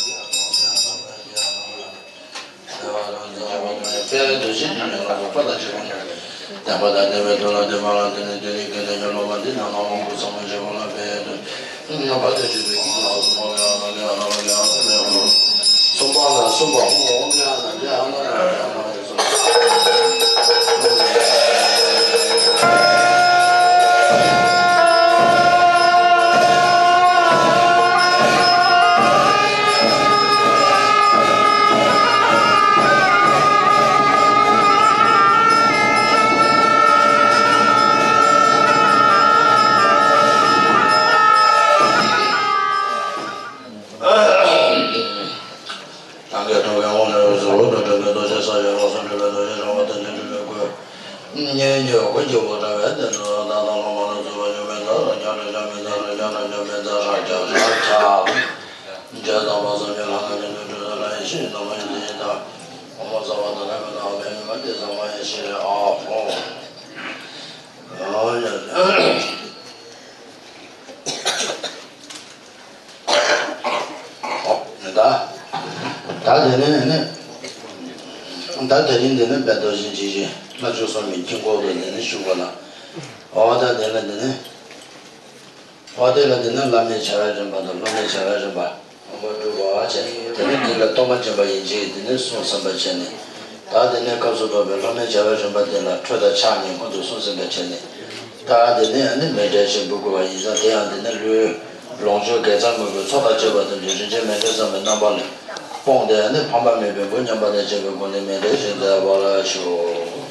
ཐང་གའི་ཐོག་གི་དབང་ལས་འོད་ཟེར་འོད་དུ་འཕྲོས་པའི་རྡོ་རྗེ་ས་ཡི་རང་སར་གྲུབ་པའི་རྡོ་རྗེ་འཆང་བ་དང་ལྡན་གྲུབ་པའི་སྐུ། སྙན་བརྒྱུད་སྒོ་འབྱེད་པ་འདྲ་བའི་རྟེན་དུ་བདག་དང་སློབ་མ་ལ་བརྩེ་བ་ཡོད་མེད་ལྟར་རང་རྐྱ་རེ་རྐྱ་མི་རྐྱ་རེ་རྐྱ་རེ་རྐྱ་མི་རྐྱ་ཧྲ་རྐྱ་ཧྲ་རྐྱ། འབྲས་དམ་པ་སངས་རྒྱས་ལྷ་དང་མཉམ་དུ་སྤྲུལ་པ་ལྷ་ཡེ་ཤེས་དང་མ་ཡེ་ཤེས་དང་། འོ་མ་ཟ་བ་དང་ལྷན་པ་དང་ཨ་ཕའི་ཉི་མ་དེ་ཚང་མ་ཡེ་ཤེས་རེད་ཨ་ཧོ། ཨ་ཡ། ད། ད་དེ་ནས་ནི། ད་དེ་རིང་འདི་ནི་དཔལ་རྡོ་རྗེ་འཇིགས་བྱེད་ལྷ་བཅུ་གསུམ་པའི་དཀྱིལ་འཁོར་དུ་འདི་ནི་བཞུགས་པ་ལ། འོ་ད་དེ་ལ་འདི་ནི། འོ་དེ་ལ་འདི་ནི་བླ་མའི་བྱ་བའི་རིམ་པ་དང་སློབ་མའི་བྱ་བའི་རིམ་པ། སྒོམ་པ་སྒྲུབ་པ་བྱས། དེ་ནས་འདི་ལ་སྟོང་པ་སྦྱིན་པ་ཡིན་ཕྱིར་དེ་ནས་གསུངས་ཟིན་པ་བྱས་ནས། ད་དེ་ནས་སྐབས་སུ་བབ་པའི་སློབ་མའི་བྱ་བའི་རིམ་པ་དེ་ལ་འཕྲོས་དང་ཕྱག་གཉིས་སྔོན་དུ་གསུངས་ཟིན་པ་བྱས་ནས། ད་དེ་ནས་ནི་མཎྜལ་ཞིག་འབུལ་དགོས་པ་ཡིན་ཙང་། དེ་ཡང་དེ་ནས་ལུས་ལོངས་སྤྱོད་དགེ་རྩ་དངོས་པོའི་ཚོགས་དང་བཅས་པ་ཐམས་ཅད་རིན་ཆེན་མཎྜལ་བསམ་པའི་རྣམ་པ་ལས་སྤུངས་ཏེ་ནི་ཕམ་པ་མེད་པའི་འབུལ་སྙམ་པ་དང་བཅས་པའི་སྒོ་ནས་མཎྜལ་ཞིག་མཛད་པར་ཞུ།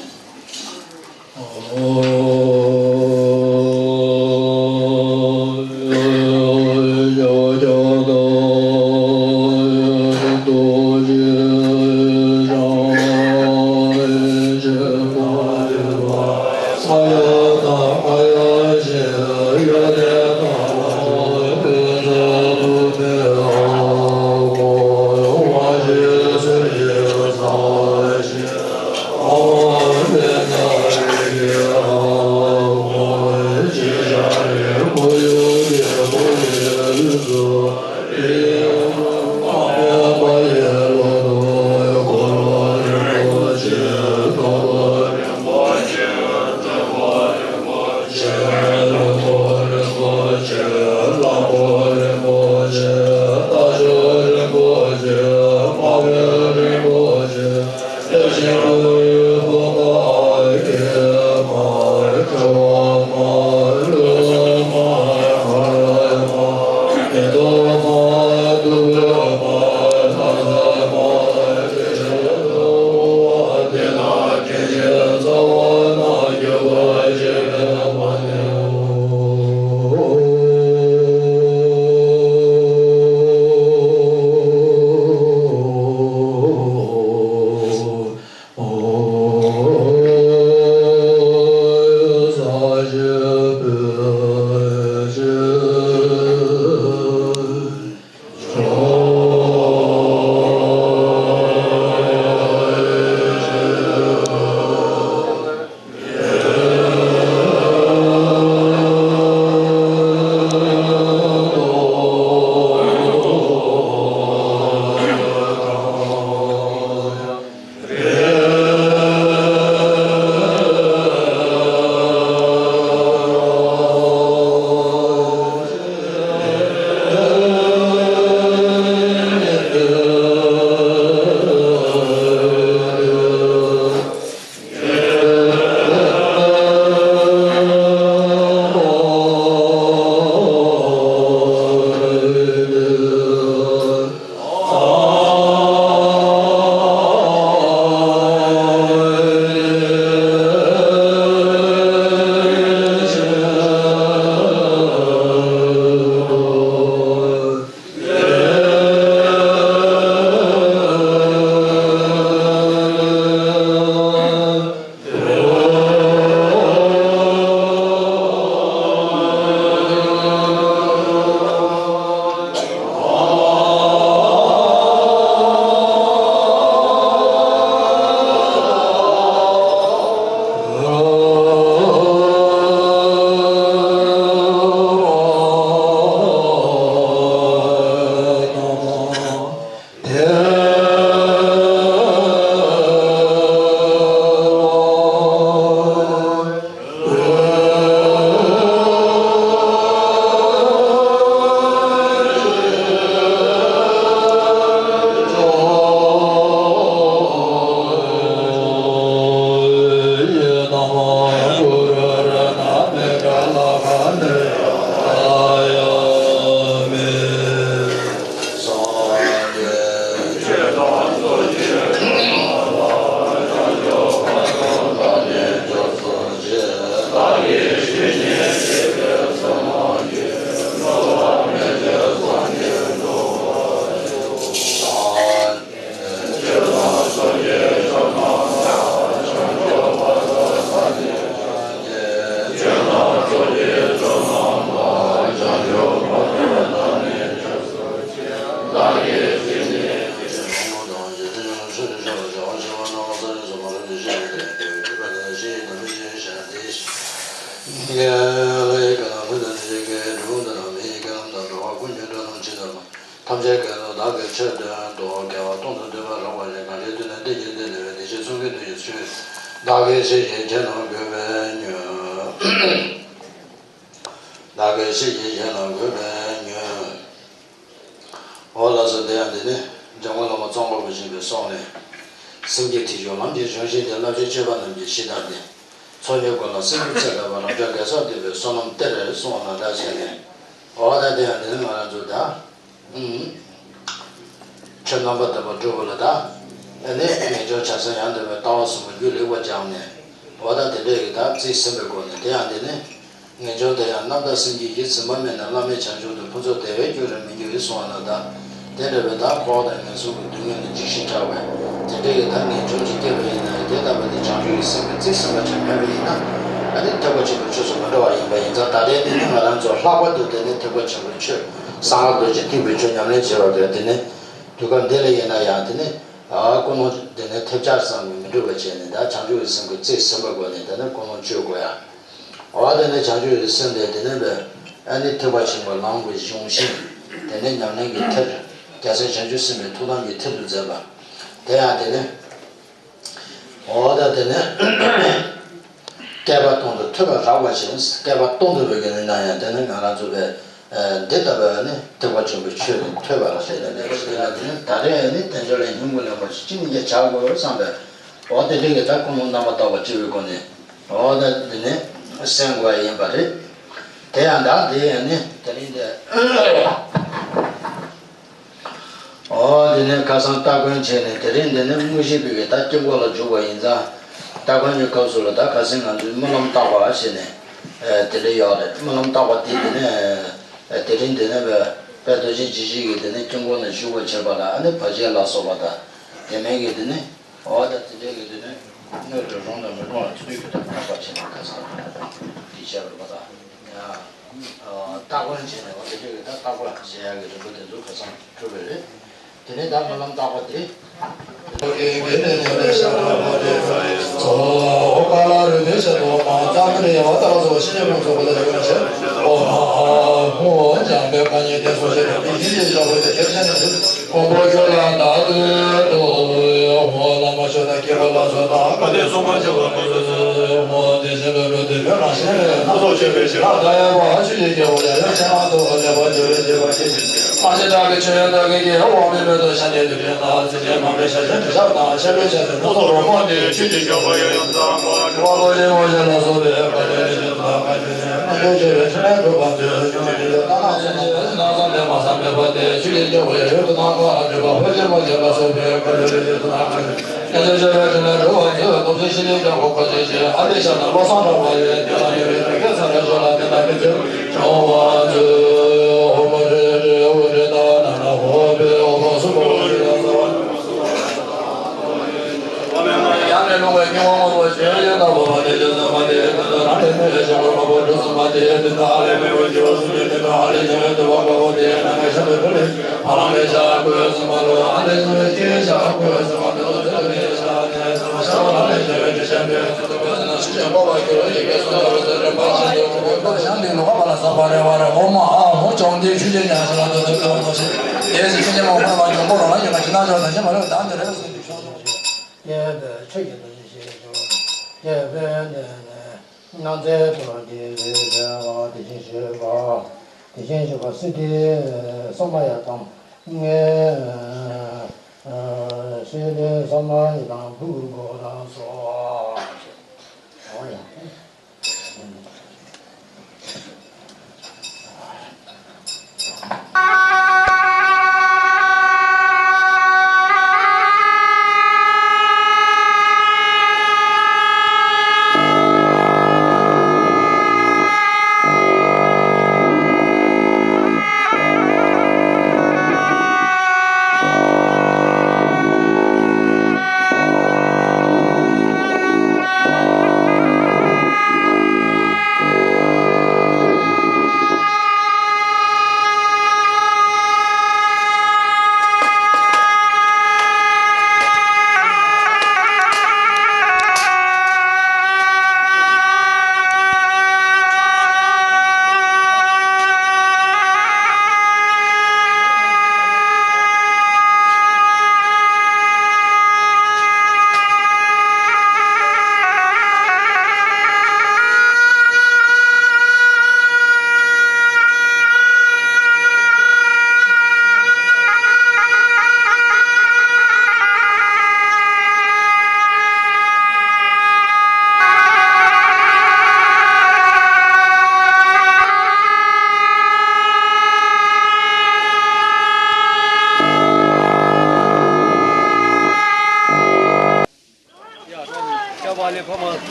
ཐམས་ཅད་དགེ་སློང་བདག་གིས་ཆོས་སྟོན་ཏོ། དགེ་བ་སྟོང་དུ་འདོད་པ་རག་པ་ཡིན། གང་གི་དུས་ན་བདེ་གཤེགས་ཚོགས་ཀྱིས་བསུས། བདག་གི་ཆོས་ཀྱི་ཁྱད་རྣམས་བཀོད་པས་ཉོན། བདག་གི་ཆོས་ཀྱི་ཁྱད་རྣམས་བཀོད་པས་ཉོན། འོ་ལ། སོ་དེ་ཡང་འདི་ནི་འཇམ་མགོན་བླ་མ་ཙོང་ཁ་པ་ཆེན་པོའི་གསུང་ནས། སེམས་བསྐྱེད་ཐེག་མཆོག་ལམ་གྱི་གཞུང་ཤིང་སྟེ། བསླབ་བྱའི་སྤྱོད་པ་རྣམས་ཀྱི་གཞི་དང་ལྡན། ཚོགས་གཉིས་སྒོ་ལ་སེམས་ཀྱི་རྩེ་དགའ་བ། རབ་འབྱམས་དགེ་སོགས་འདུས་པའི་བསོད་ནམས་སྟེར་གསུང་བ་ན་ད་བྱས་ནས། འོ་ད་དེ་ཡང་འདི་ནི་ང་རང་ཚོ་ད། ཨུམ། ཆོས་རྣམ་པར་དག་པ་སྒྲུབ་པ་ལ་ད། ཨ་ནི་ངེས་འབྱུང་བྱང་སེམས་ཡང་དག་པའི་ལྟ་བ་གསུམ་པོ་རྒྱུད་ལེགས་པར་སྦྱངས་ནས། འོ་ད་དེ་འདྲས་ཀྱི་ད་རྩིས་ཟིན་པའི་སྒོ་ནས་དེ་ཡང་འདི་ནི། ངེས་འབྱུང་དེ་ཡང་རྣམ་དག་སེམས་ཀྱི་གཞི་ཟིན་པ་མེད་ན། བླ་མེད་བྱང་ཆུབ་ཏུ་ཕུན་ཚོགས་བདེ་བར་འགྱུར་རེ་མི་འགྱུར་གསུང་བ་ན་ད། དེ་འདྲ་བའི་ད་འཁོར་བ་དང་ངན་སོང་གི་སྡུག་བསྔལ་ནས་འཇིགས་ཤིང་སྐྲག་པས། དེ་འདྲ་ཡི་ད་ངེས་འབྱུང་ཅིག་སྐྱེས་པ་ཡིན་ན་ཡང་། དེ་ལྟ་བུ་དེ་བྱང་ཆུབ་ཀྱི་སེམས་ཀྱིས་རྩིས་ཟིན་པ་ཅིག་མེད་པ་ཡིན་ན། ཨ་ནི་ཐེག་པ་ཆེན་པོའི་ཆོས་སུ་མི་འགྲོ་བ་ཡིན་པ་ཡིན་ཙང་། ད་རེས་འདི་ནི་ང་རང་ཚོ་ལྷག་པར་དུ་དེ་ནི་ཐེག་པ་ཆེན་པོའི་ཆོས་གསང་སྔགས་རྡོ་རྗེ་ཐེག་པའི་ཆོས་ཉམས་ལེན་བྱེད་པ་དེ། དེ་ནི་དུས་སྐབས་འདི་ལ་ཡིན་ན་ཡང་དེ་ནི་ཀུན་སློང་དེ་ནི་ཐེབས་ཆག་ཙམ་གྱིས་མི་འགྲུབ་པ་བྱས་ནས། ད་བྱང་ཆུབ་ཀྱི་སེམས་ཀྱིས་རྩིས་ཟིན་པའི་སྒོ་ནས་དེ་ནི་ཀུན་སློང་བཅོས་དགོས་ཡ། འོ་དེ་ནས་བྱང་ཆུབ་ཀྱི་སེམས་དེ་དེ་ནས་པའི་ཨ་ནི་ཐེག་པ་ཆེན་པོའི་ལམ་གྱི་གཞུང་ཤིང་། དེ་ནས་ཉམས་ལེན་གྱི་ཐེབས། རྒྱལ་སྲས་བྱང་ཆུབ་སེམས་དཔའི་ཐུགས་དམ་གྱི་ཐེབས་སུ་མཛད་པ། དེ་ཡང་དེ་ནས། འོ་ད་དེ་ནས་བསྐལ་པ་སྟོང་དུ་ཐོས་པ་རགས་པ་ཞིག་བསྐལ་པ་སྟོང་དུ་བོད་ཀྱི་ནི་ན་ཡང་དེ་ནི་ང་རང་ཚོ་པའི་འདི་ལྟ་བུའི་ནི་ཐེག་པ་ཆེན་པོའི་ཆོས་ལ་ཐོས་པ་རགས་ཞེས་ནས་ལས་ཞེས་ན། དེ་ནི་ད་རེས་ནི་དལ་འབྱོར་ལ་སྙོམས་པོ་ལེན་པ་ཞིག་ཅི་ནི་ཡང་བྱ་དགོས་བསམ་པའི། འོ་དེ་འདྲའི་གི་ད་ཀུན་སློང་རྣམ་པར་དག་པ་སྤྱོད་པའི་སྒོ་ནས། འོ་ད་དེ་ནི་སེམས་དགོས་ཡིན་པ་རེད། དེ་ཡང་ད་དེ་ཡང་ནི་དེ་རིང་འདི། འོ་དེ་ནས་ཁ་སང་སྟ་གོན་བྱས་ནས། དེ་རིང་འདི་ནི་དངོས་གཞི་པའི་གི་ད་དཀྱིལ་འཁོར་ལ་འཇུག་པ་ཡིན་ཙང་། སྟ་གོན་གྱི་སྐབས་སུ་ལ་ད་ཁ་སང་ང་ཚོས་སྨོན་ལམ་བཏབ་པ་བྱས་ནས། དེ་འདྲ་ཡོད་རེད། སྨོན་ལམ་བཏབ་པ་དེ་དེ་ནས་དེ་རིང་འདི་ནས་དཔལ་རྡོ་རྗེ་འཇིགས་བྱེད་ཀྱི་དེ་ནས་དཀྱིལ་འཁོར་ནས་བཞུགས་པར་བྱེད་པ་ལ། ཨ་ནི་བར་ཆད་ལ་སོགས་པ་དང་། དེ་མིན་གྱི་དེ་ནས། འོ་ད་དེ་འདྲའི་གི་དེ་ནས་སྣོད་དུ་རུང་དང་མི་རུང་བ་ཚུལ་གྱིས་དང་ཐག་པ་བྱས་ནས་ཁ་སང་འདི་བྱས་པ་རེད་པ། ད་ཡང་སྟ་གོན་བྱས་ནས། འོ་དེ་འདྲའི་གི་ད་སྟ་གོན་བྱེད་ཡག་གི་རིམ་པ་དེ་ཚོ་ཁ་སང་གྲུབ་པ་རེད། དེ་ནས་ད་སྨོན་ལམ་བཏབ་པ་དེ། དེ་བཞིན་གཤེགས་པ་སིདྡྷི་ས་མ་ཡ་དང་། ཨ་སིདྡྷི་ས་མ་ཡ་དང་བུ་གོ་ར་སོགས།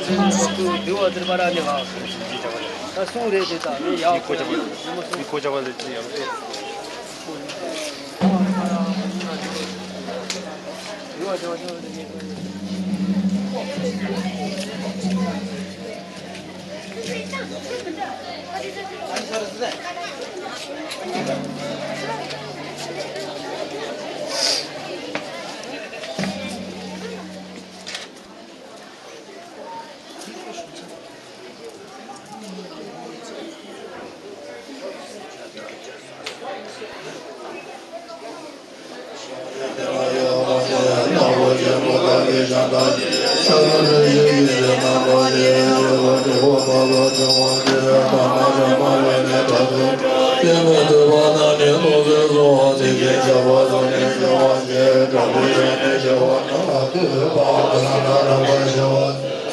འདུལ་བ་ཟེར་བ་ར་ནི་ཧ། ད་གསུང་རེད་དེ་ད་ནི་ཡག་པོ་ཡག་པོ་ཡག་པོ།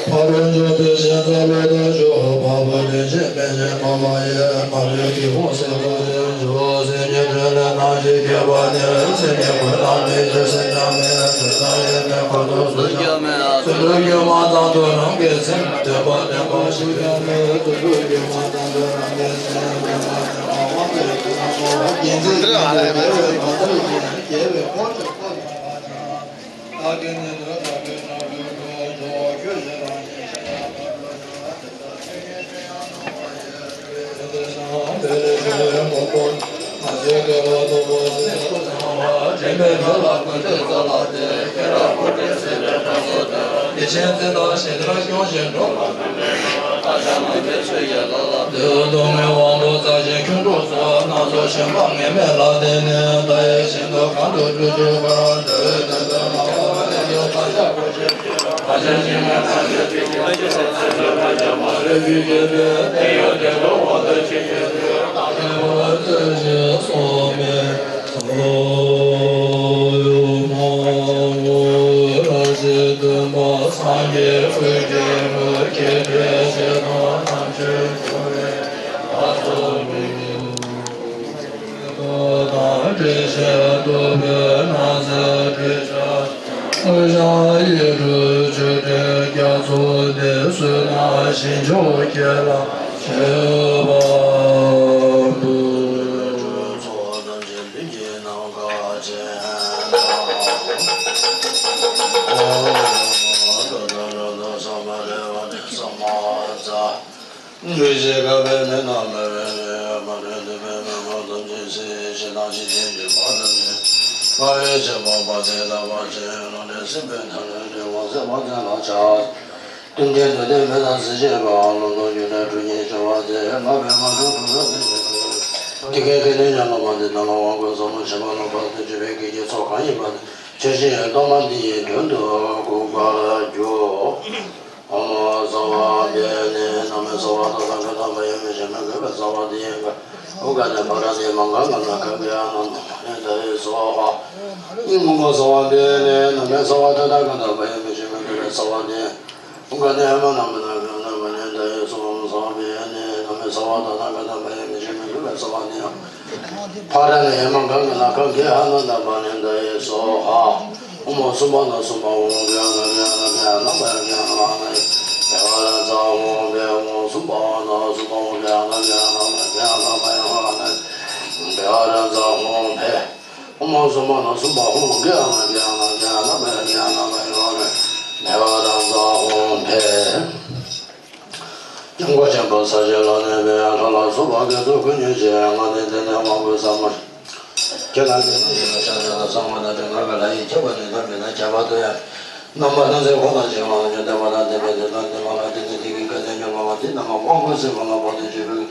ཕ་རོལ་འཇུག་པའི་ཞིང་རྩ་བློ་ལྟར་འཇུག་ཕ་བུ་ལས་བྱེད་མི་བྱེད་མ་མ་ཡིན། མ་ལུས་ཀྱི་ཧོ་སེ་ལོ་ལྟར་འཇུག་སེམས་ཉིད་དོན་ལས་སྣང་ཞིང་སྐྱེས་པ་ནི་སེམས་ཉིད་ཀུན་ལ་མེད་ཅིང་སེམས་ཀྱང་མེད། དོན་དམ་ཡེ་མེད་ཁོ་ཐོབ་ཚུལ་ཀྱང་མེད། ཚུལ་ཁྲིམས་ཀྱིས་མ་ཚངས་དུས་རང་གི་སེམས། དོན་པ་བདེན་པ་ཞིག་ཀྱང་མེད། ཚུལ་ཁྲིམས་ཀྱིས་མ་ཚངས་དུས་རང་གི་སེམས། དོན་པ་བདེན་པ་ཞིག་ཀྱང་མེད། ཡིན་ཚུལ་ཀྱང་མེད་པའི་བར་དུ་ཡིན། རྒྱལ་བའི་འཁོར་གྱི་འཁོར་དུ་མ་བྱ། དང་འགྲེལ་བཤད་འདུལ་བའི་སྣང་སྲིད་འགྲེལ་བཤད། དངོས་བཤམས་ཡིག་དྲུག་ཆོས་འབྲེལ་རྒྱ་མཚོ་འདི་བསོད་ནམས་ཞིང་མཆོག་ཁྱེད་ལ་བྱེད་པར་འབུལ། ཚོགས་ཐམས་ཅད་ལུས་ཀྱི་ནམ་མཁའ་ཅན། ཨོ། ལོ་ཏོག་ལོ་ཏོག་བསམ་པ་རེ་བ་རེ་བསམ་པ་རྩ། ལུས་ཀྱི་ཁ་བའི་མེ་ནང་མེ་བའི་མེ་མ་རེད་འདི་བའི་མེ་མ་ཐམས་ཅད་སྲིད་ཞེ་སྡང་ཞེ་སྡང་གི་བ་ཐམས་ཅད་བ་ཡི་ཆེན་པོ་བ་ཚེ་ལ་བ་ཆེན་ལོ་འདྲེ་སྲིད་པའི་མཐའ་ལས་འདྲེ་བ་ཚེ་བ་ཚེ་ལ་ཆགས། ཀུན་མཁྱེན་འདུལ་བསྟན་མེ་དང་སྲིད་ཞེས་པ་ལོ་ཏོག་རྒྱུ་ནས་གྲུ་གཉིས་བྱ་བ་ཚེ་ལྔ་པའི་ང་དྲུག་དྲུག་རབ་ཏུ་བྱེད་པའི་དེ་ཀའི་དེ་ནས་ཡང་ལོ་མ་འདི་དང་ལ་དབང་བསྐུར་ཟབ་མོ་བྱེད་པ་ལ་བར་དུ་གཅོད་པའི་གེགས་ཀྱི་ཚོགས་གང་ཡིན་པ་དེ་ཆོས་ཀྱི་གཏོར་མ་འདི་ཡི་མདུན་དུ་བཀུག་པར་ཞུ། ཨོཾ་སརྦ་བི་ནི་ན་མེ་སརྦ་ཏ་ཐཱ་ག་ཏ་བ་ཡ་མི་ཤི་མི་གུ་བེ་སརྦ་དི་ཡེ་ག་ཨུ་ག་ནེ་བྷ་ར་ནི་མ་ག་ང་ན་ག་གི་ཨ་ན་ན་ནེ་ད་ཡེ་སྭཱ་ཧཱ། ཨོཾ་སརྦ་བི་ནི་ན་མེ་སརྦ་ཏ་ཐཱ་ག་ཏ་བ་ཡ་མི་ཤི་མི་གུ་བེ་སརྦ་དི་ཨུ་ག་ནེ་ཨ་མ་ན་མ་ན་ག་ན་མ་ནེ་ད་ཡེ་སྭཱ་ཧཱ། ཨོཾ་སརྦ་བི་ནི་ན་མེ་སརྦ་ཏ་ཐཱ་ག་ཏ་བ་ཡ་མི་ཤི་མི་གུ་བེ་སརྦ་དི་ཨ། ཕ་ར་ནི་ཧེ་མ་ག་གི་ན་ག་གི་ཧ་ན་ད་བ་ནི་ད་ཡེ་སྭཱ་ཧཱ། ཨོཾ་སུམྦྷ་ན་སུམྦྷ་ཧཱུྃ་གི་ཧ་ན་གི་ཧ་ན་གི་ཧ་ན་བ་ཡ་གི་ཧ་ན་བ་ཡ་ནི་བེ་ཧ་ར་ཛ་ཧཱུྃ་བེ། ཨོཾ་སུམྦྷ་ན་སུམྦྷ་ཧཱུྃ་གི་ཧ་ན་གི་ཧ་ན་བ་གི་ཧ་ན་བ་ཡ་ཧ་ན་བེ་ཧ་ར་ཛ་ཧཱུྃ་བེ། ཨོཾ་སུམྦྷ་ན་སུམྦྷ་ཧཱུྃ་གི་ཧ་ན་གི་ཧ་ན་གི་ཧ་ན་བ་ཡ་གི་ཧ་ན་བ་ཡ་ཧ་ན་བེ་ཧ་ར་ཛ་ཧཱུྃ་བེ། སྐྱབས་མགོན་ཆེན་པོ་ས་གཞི་ལ་གནས་པའི་ལྷ་ལ་སོགས་པ་དགེ་ཚོགས་ཀུན་ཉོན་ཅིག་ང་ནི་དེ་ནས་དབང་བསྐུར་ཟབ་མོ། ཁྱེད་ལ་འདི་ནི་ཡིན་ལ་ཤ་ཤ་དང་གསང་བ་དང་དྲན་ང་བ་ལ་ཡིད་ཆེས་པ་ནི་ཐོབ་པས་ན་ཁྱད་པར་དུ་ཡང་རྣམ་པ་སྣང་མཛད་འཁོར་དང་བཅས་པ་ལ་ཉོན་ཏེ་བ་དང་ལྡན་པའི་དེ་དང་དེ་མ་ལ་དེ་ནི་དེ་གི་སྐལ་ལྡན་ཉོན་མོངས་པ་དེ་རྣམས་དབང་བསྐུར་ཟབ་མོ་ལ་བོགས་ཏེ་བྱེད་པའི་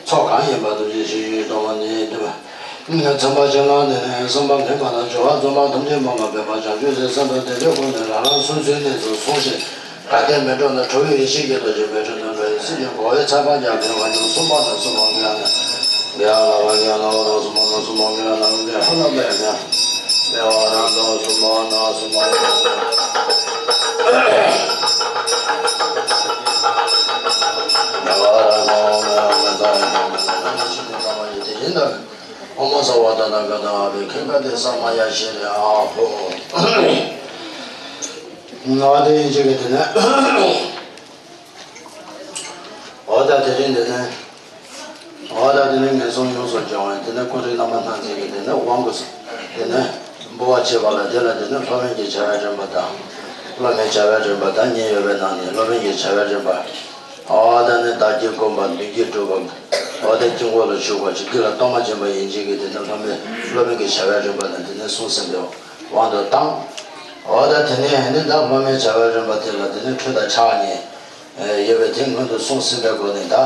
ཚོགས་གང་ཡིན་པ་དུ་ཅི་ཞིག་ཡོད་དོ་མ་ནི་དེ་བ། ཚངས་པ་སྤྱན་སྔ་ནས་བསམ་པ་ལྷུན་གྱིས་བརྗོད་པ་རྫོགས་པ་ཐམས་ཅད་སྨོན་ལམ་འབད་པ་བྱང་ཆུབ་སེམས་དང་ལྡན་པའི་སྒོ་ནས་རང་རང་སོ་སོའི་གནས་སུ་སོང་ཞིང་ག་གེ་མི་འགྲོ་ན་ཁྲོ་བོའི་ཡེ་ཤེས་ཀྱི་རྡོ་རྗེ་མེ་དྲི་ནོར་བུའི་སིལ་གྱིས་གོས་པའི་ཚངས་པ་རྒྱ་ཁྱོན་ང་ཡུམ་གསུམ་པ་ན་གསུམ་པ་གི་ཡང་ན་གི་ཡང་ལ་བ་གི་ཡང་ན་བ་དང་གསུམ་པ་ན་གསུམ་པ་གི་ཡང་ན་གི་ཧ་ལམ་པ་ཡང་ན་མེ་བ་རང་དང་གསུམ་པ་ན་གསུམ་པ་གི་ཡང་ན་མེ་བ་རང་དང་མེ་བ་མེ་དང་ཡང་ན་མེ་དང་ཡང་ཆེན་པོ་ཚངས་པ་ཡི་དེ་ཡིན་ད། ཨོཾ་སརྦ་ཏ་ཐཱ་ག་ཏ་ཨ་བྷི་ཁེ་ཀ་ཏེ་ས་མ་ཡ་ཤེ་རེ་ཨ་ཧོ། ང་དེ་ཡིན་ཅིག་གི་དེ་ནས་ ད་དེ་ནས་ངན་སོང་ཡོངས་སུ་སྦྱོང་བའི་དེ་ནས་ཀུན་རིག་རྣམ་པ་སྣ་ཚོགས་ཀྱི་དེ་ནས་དབང་བསྐུར་དེ་ནས་འབུལ་བ་བྱེད་པ་ལ་དེ་ལ་དེ་ནས་སློབ་དཔོན་གྱི་བྱ་བའི་རིམ་པ་དང་། སློབ་མའི་བྱ་བའི་རིམ་པ་དང་གཉིས་ཡོད་པའི་ནང་ནས་སློབ་དཔོན་གྱི་བྱ་བའི་རིམ་པ། འོ་ད་ནི་བདག་གིས་བསྒོམས་པ་མདུན་གྱིས་བསྒྲུབས་པ། འོ་ད་དཀྱིལ་འཁོར་ལ་བཞུགས་པ་ཅིག་གི་ལ་གཏོར་མ་སྦྱིན་པ་ཡིན་གཅིག་གི་དེ་ནས་སློབ་མའི་སློབ་དཔོན་གྱི་བྱ་བའི་རིམ་པ་དང་དེ་ནས་གསུངས་ཟིན་པའི་དབང་དུ་བཏང་། འོ་ད་དེ་ནས་ནི་ད་སློབ་མའི་བྱ་བའི་རིམ་པ་དེ་ལ་དེ་ནས་ཁྲུས་དང་ཕྱག་གཉིས། ཡོད་པའི་དེ་སྔོན་དུ་གསུངས་ཟིན་པའི་སྒོ་ནས་ད་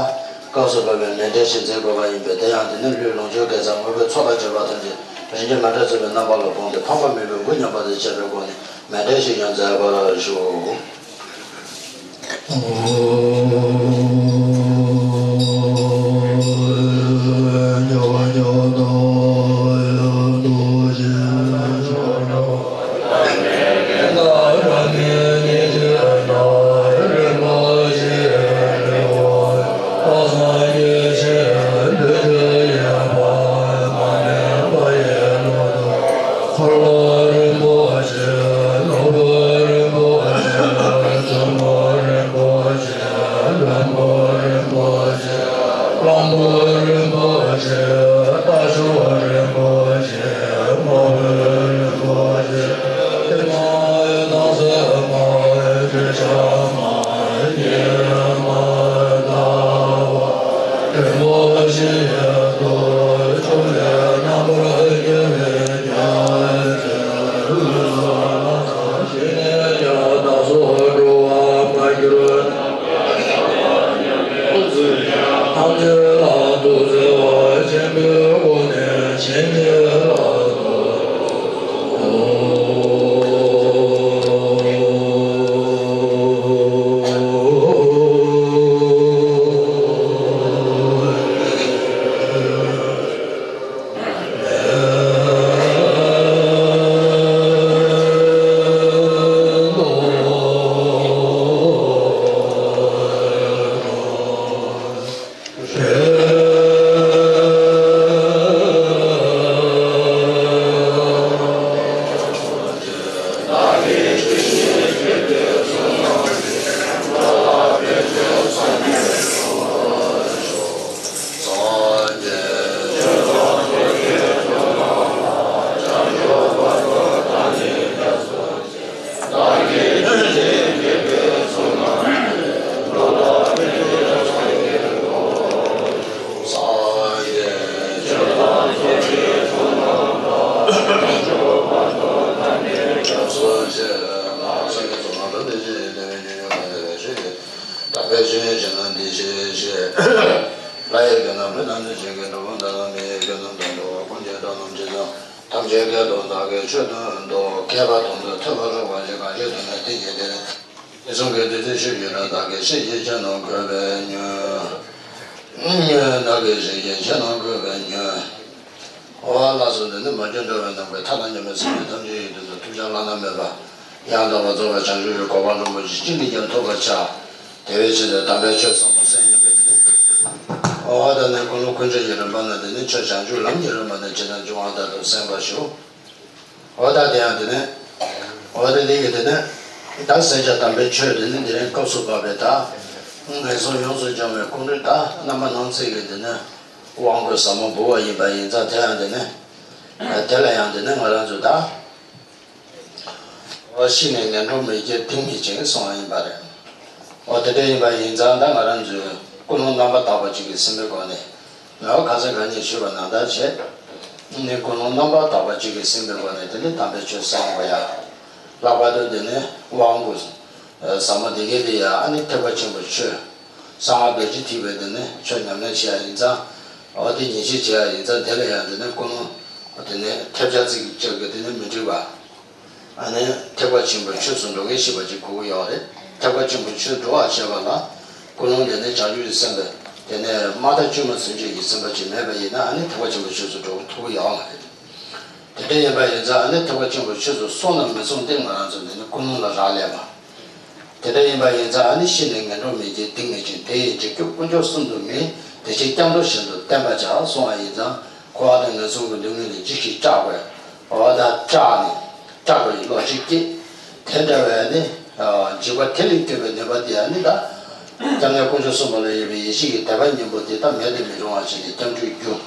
སྐབས་སུ་བབ་པའི་མཎྜལ་ཞིག་མཛད་དགོས་པ་ཡིན་པས། དེ་ཡང་དེ་ནི་ལུས་ལོངས་སྤྱོད་དགེ་རྩ་དངོས་པོའི་ཚོགས་དང་བཅས་པ་ཐམས་ཅད་རིན་ཆེན་མཎྜལ་བཙུགས་པའི་རྣམ་པ་ལ་དགོངས་ཏེ་ཕངས་པ་མེད་པའི་འབུལ་སྙམ་པ་དང་བཅས་པའི་སྒོ་ནས་མཎྜལ་ཞིག་ཀྱང་མཛད་པར་ཞུ། ལྷ་ཡི་དགེ་རྣམས་ལུས་ཅན་གྱི་འགྲོ་བ་དག་དང་མི་ཡི་དགེ་རྣམས་དང་འགྲོ་བ་ཀུན་གྱི་དགྲ་རྣམས་ཇི་ཙམ་ཐམས་ཅད་བསྐལ་དུ་བདག་གིས་མཆོད་དོ། མཁས་པ་དང་དུ་ཐོས་པ་རོགས་པ་ཞིག་གང་ཞིག་ཐོས་ན་དེ་ཉིད་དེ་ནི་དེ་གསུང་གི་བདུད་རྩི་ཆོས་ཀྱི་རི། བདག་གིས་ཤེས་བཞིན་ཕྱིར་ནི་འགོད་པས་ཉོན། བདག་གིས་ཤེས་བཞིན་ཕྱིར་ནི་འགོད་པས་ཉོན། འོ་ལགས་སོ། འདི་ནི་མ་གྱུར་འགྲོ་བའི་ནང་གི་མཐའ་དང་མཉམ་པའི་སེམས་ཅན་ཐམས་ཅད་ཡོངས་སུ་ཐུགས་ཅག་བླ་ན་མེད་པ་ཡང་དག་པར་རྫོགས་པའི་བྱང་ཆུབ་ཀྱི་གོ་འཕང་རིན་པོ་ཆེ་ཅི་ནས་ཀྱང་ཐོབ་པར་བྱ། དེ་བས་ཆེས་ཏེ་དམ་པའི་ཆོས་ཟབ་མོ་གསན་སྙམ་པའི་དེ་ནི། འོ་ད་ནི་ཀུན་སློང་ཀུན་སྤྱོད་ཀྱི་རིམ་པ་ནི་དེ་ནི་ཆོས་བྱང་ཆུབ་ལམ་གྱི་རིམ་པ་ནི་ཇི་ལྟར་འབྱུང་བ་ལྟར་དུ་གསན་པར་ཞུ། འོ་ད་དེ་ཡང་དེ་ནི། འོ་དེ་འདི་གི་དེ་ནི། ད་གསན་བྱ་དམ་པའི་ཆོས་དེ་ནི་འདི་རིང་སྐབས་སུ་བབ་པའི་ད། ངན་སོང་ཡོངས་སུ་སྦྱོང་བའི་ཀུན་རིག་ད་རྣམ་པ་སྣ་ཚོགས་ཀྱི་དེ་ནི། དབང་བསྐུར་ཟབ་མོ་འབུལ་བ་ཡིན་པ་ཡིན་ཙང་། དེ་ཡང་དེ་ནི། དེ་ལ་ཡང་དེ་ནི་ང་རང་ཚོས་ད། འོ་ཤི་ནས་ངན་འགྲོར་མི་སྐྱེ་གཏིང་མེད་ཅིང་གསུངས་པ་ཡིན་པ་རེད། འོ་དེ་འདྲ་ཡིན་པ་ཡིན་ཙང་ད་ང་རང་ཚོས་ཀུན་སློང་རྣམ་པར་དག་པ་ཅིག་གིས་ཟིན་པའི་སྒོ་ནས། འོ་ཁ་སང་ག་ཉིན་ཞུས་པ་ནང་ལྟར་བྱས། ནི་ཀུན་སློང་རྣམ་པར་དག་པ་ཅིག་གིས་ཟིན་པའི་སྒོ་ནས་དེ་ནི་དམ་པའི་ཆོས་གསན་དགོས་ཡ། ལྷག་པར་དུ་དེ་ནི་དབང་བསྐུར། ཟབ་མོ་འདི་གའི་དེ་ཡ་ཨ་ནི་ཐེག་པ་ཆེན་པོའི་ཆོས། གསང་བ་རྡོ་རྗེ་ཐེག་པའི་དེ་ནི་ཆོས་ཉམས་ལེན་བྱེད་ཡ་ཡིན་ཙང་། འོ་དེ་ཉིན་ཤས་བྱེད་ཡ་ཡིན་ཙང་། དེ་ལ་ཡང་དེ་ནི་ཀུན་སློང་། དེ་ནི་ཐེབས་ཆག་ཚིག་གཅིག་གིས་དེ་ནི་མི་འགྲིག་པ། ཨ་ནི་ཐེག་པ་ཆེན་པོའི་ཆོས་སུ་འགྲོ་མཁན་ཞིག་པ་ཅིག་དགོས་ཀྱི་ཡོད་རེད། ཐེག་པ་ཆེན་པོའི་ཆོས་འགྲོ་བར་བྱེད་པ་ལ། ཀུན་སློང་དེ་ནི་བྱང་ཆུབ་ཀྱི་སེམས་དེ། དེ་ནི་མ་དག་བཅོས་མ་ཚུན་ཆད་ཀྱི་སེམས་པ་ཅིག་མེད་པ་ཡིན་ན། ཨ་ནི་ཐེག་པ་ཆེན་པོའི་ཆོས་སུ་འགྲོ་ཐུབ་ཀྱི་ཡོད་མ་རེད། དེ་འདྲ་ཡིན་པ་ཡིན་ཙང་། ཨ་ནི་ཐེག་པ་ཆེན་པོའི་ཆོས་སུ་སོང་དང་མི་སོང་དེ་ང་རང་ཚོ་འདི་ནི་ཀུན་སློང་ལ་རག་ལས་པ། དེ་འདྲ་ཡིན་པ་ཡིན་ཙང་། ཨ་ནི་ཤི་ནས་ངན་འགྲོར་མི་སྐྱེ་གཏིང་མེད་ཅིང་། དེ་ཡི་འཇིགས་སྐྱོབ་དཀོན་མཆོག་གསུམ་དུ་མེད། དེ་ཕྱིར་སྐྱབས་འགྲོ་བཞིན་དུ་བསྟེན་པར་བྱ་གསུངས་པ་ཡིན་ཙང་། འཁོར་བ་དང་ངན་སོང་གི་སྡུག་བསྔལ་ལས་འཇིགས་ཤིང་སྐྲག་པས། འོ་ད་སྐྲག་ནས་སྐྲག་པའི་བློ་ཅིག་སྐྱེས། དེ་འདྲ་བས་ནི་འཇིགས་པ་དེ་ལས་སྐྱོབ་པའི་ནུས་པ་དེ་ཡང་ནི་ད། སྐྱབས་གནས་དཀོན་མཆོག་གསུམ་པ་ལ་ཡོད་པའི་ཡེ་ཤེས་ཀྱི་དད་པ་གཉེན་པོ་དེ་དག་མེད་དུ་མི་རུང་བ་བྱས་ནས་སྐྱབས་འཇུག་རྒྱུ།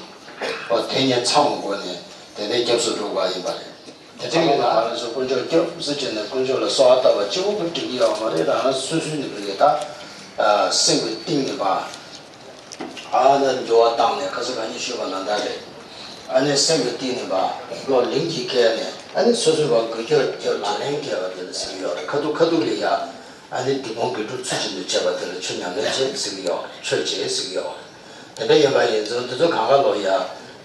འོ་དེ་ཉིད་ཚང་བའི་སྒོ་ནས་དེ་ནས་སྐྱབས་སུ་འགྲོ་དགོས་ཡིན་པ་རེད། དེ་འདྲའི་ཡིན་ན་ང་རང་ཚོ་དཀོན་མཆོག་སྐྱབས་སུ་མཆི་ནས་དཀོན་མཆོག་ལ་གསོལ་བ་བཏབ་པ་གཅིག་པོ་གིས་འགྲིག་གི་ཡོད་མ་རེད། རང་རང་སོ་སོའི་ནས་བུ་ཡི་ད་སེམས་ཀྱི་གཏིང་ནས་པ། ཨ་ནི་འགྱུར་བ་བཏང་ནས་ཁ་སང་ཁ་ཉིན་ཞུས་པ་ནང་ལྟར་རེད། ཨ་ནི་སེམས་ཀྱི་གཏིང་ནས་པ་བློ་ལིང་གིས་བཀལ་ནས་ཨ་ནི་སོ་སོའི་བ་འགུལ་སྐྱོད་ཀྱི་ལག་ལེན་བཀལ་བ་དེ་ལ་ཟེར་གྱི་ཡོད་རེད། ཁ་ཐུག་ཁ་ཐུག་ལ་ཡ་ཨ་ནི་སྡིག་སྤོང་དགེ་སྒྲུབ་ཚུལ་བཞིན་དུ་བྱེད་པ་དེ་ལ་ཆོས་ཉམས་ལེན་བྱེད་ཟེར་གྱི་ཡོད་རེད། ཆོས་བྱེད་ཟེར་གྱི་ཡོད་རེད། དེ་འདྲ་ཡིན་པ་ཡིན་ཙང་དེ་ཚོ་གང་ག་ལོ་ཡ་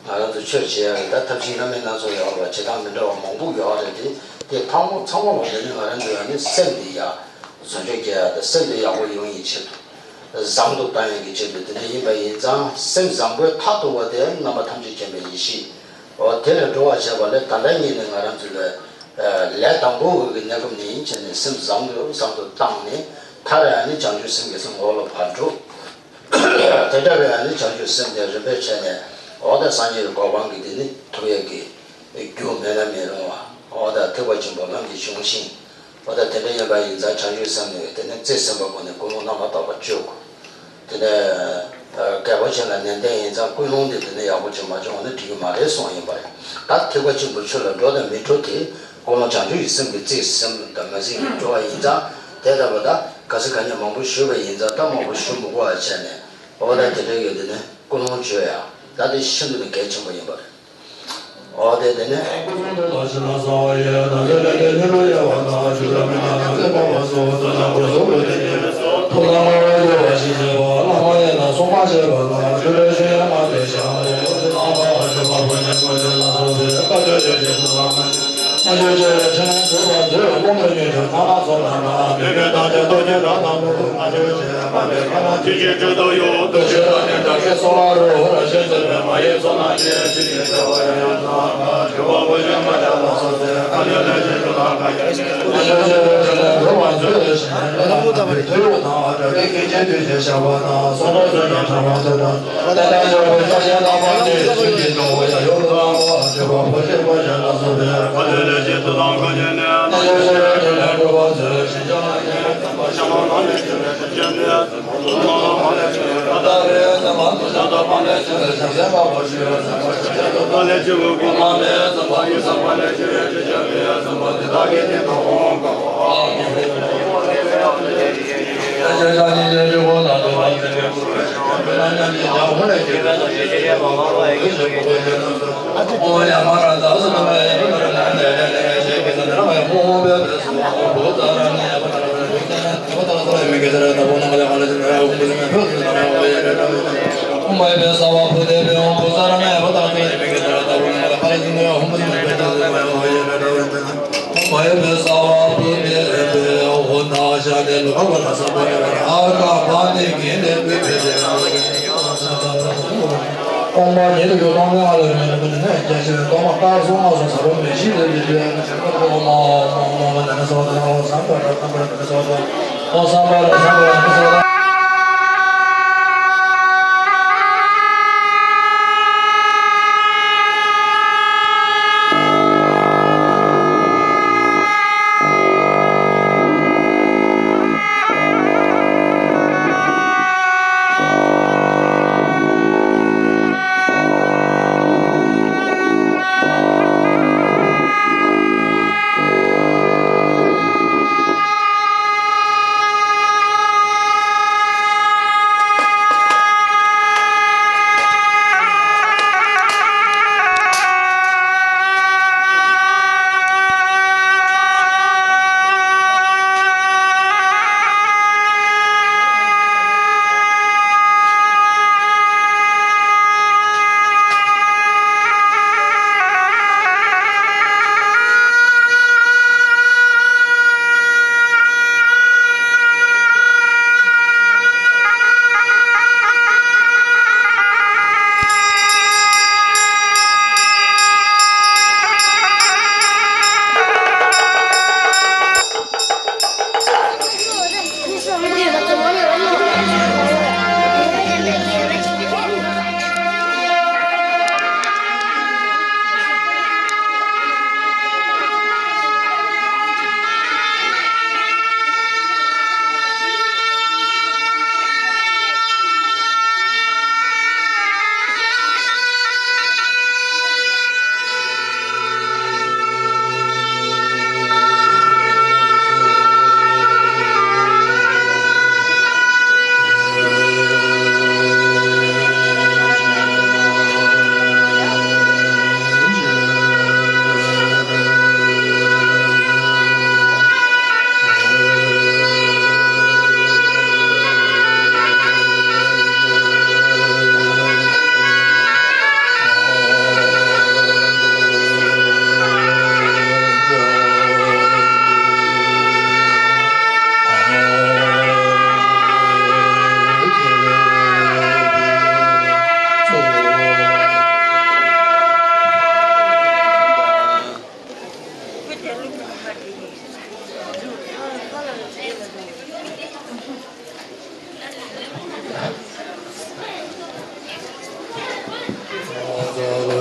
ང་རང་ཚོ་ཆོས་བྱེད་ཡ་རེད། ད་ཐབས་ཤེས་སྣ་མིན་སྣ་ཚོགས་ཡོད་རེད་པ། བྱེད་སྟངས་མི་འདྲ་བ་མང་པོ་ཡོད་རེད་དེ། དེ་ཚང་མ་ཚང་མ་ལོ་དེ་ནི་ང་རང་ཚོ་ཡ་ནི་སེམས་དེ་ཡ་བཟོ་བཅོས་རྒྱག་ཡ་དང་སེམས་དེ་ཡག་པོ་ཡོང་ཡི་ཆེད་དུ། བཟང་དུ་བཏང་ཡག་གི་ཆེད་དུ། དེ་འདྲ་ཡིན་པ་ཡིན་ཙང་སེམས་བཟང་པོའི་མཐར་ཐུག་པ་དེ་རྣམ་པ་ཐམས་ཅད་མཁྱེན་པའི་ཡེ་ཤེས། འོ་དེ་ལ་འགྲོ་བར་བྱེད་པ་ལས་ད་ལྟ་ཉིད་ནས་ང་རང་ཚོ་ལ་ལས་དང་པོ་འོས་ཀྱི་གནས་སྐབས་ནས་བྱས་ནས་སེམས་བཟང་དུ་བཟང་དུ་བཏང་ནས་མཐར་ཡང་ནི་བྱང་ཆུབ་སེམས་ཀྱི་སེམས་ངོ་བོ་ལ་བར་འགྲོ། དེ་འདྲ་བའི་ཡང་ནི་བྱང་ཆུབ་སེམས་དེ་རིམ་པས་བྱས་ནས་འོ་ད་སངས་རྒྱས་ཀྱི་གོ་འཕང་གི་དེ་ནི་ཐོབ་ཡག་གི་རྒྱུ་མེད་ན་མི་རུང་བ། འོ་ད་ཐེག་པ་ཆེན་པོ་ལམ་གྱི་གཞུང་བཞིན། འོ་ད་དེ་འདྲ་ཡིན་པ་ཡིན་ཙང་བྱང་ཆུབ་སེམས་ནི་དེ་ནི་རྩིས་ཟིན་པའི་སྒོ་ནས་ཀུན་སློང་རྣམ་པར་དག་པ་སྤྱོད་དགོས། དེ་ནས་རྒད་པོ་ཆེ་ལ་ནན་ཏན་ཡིན་ཙང་ཀུན་སློང་དེ་དེ་ནི་ཡག་པོ་ཅིག་མ་བྱུང་བ་ན་འགྲིག་གི་མ་རེད་གསུངས་ཡིན་པ་རེད། ད་ཐེག་པ་ཆེན་པོའི་ཆོས་ལ་འགྲོ་དང་མི་འགྲོ་དེ་ཀུན་སློང་བྱང་ཆུབ་ཀྱི་སེམས་ཀྱི་རྩིས་ཟིན་དང་མ་ཟིན་གྱི་འགྲོ་བ་ཡིན་ཙང་། དེ་ལྟ་བུ་ད་ག་ཚོད་ག་ཉིད་མང་པོ་ཞུས་པ་ཡིན་ཙང་ད་མང་པོ་ཞུ་མི་དགོས་པ་བྱས་ནས། འོ་ད་དེ་འདྲ་ཡོད་དེ་ནི་ཀུན་སློང་བཅོས་ཡ་ད་དེ་ཤིན་ཏུ་ནས་གལ་ཆེན་པོ་ཡིན་པ་རེད། འོ་དེ་དེ་ནི།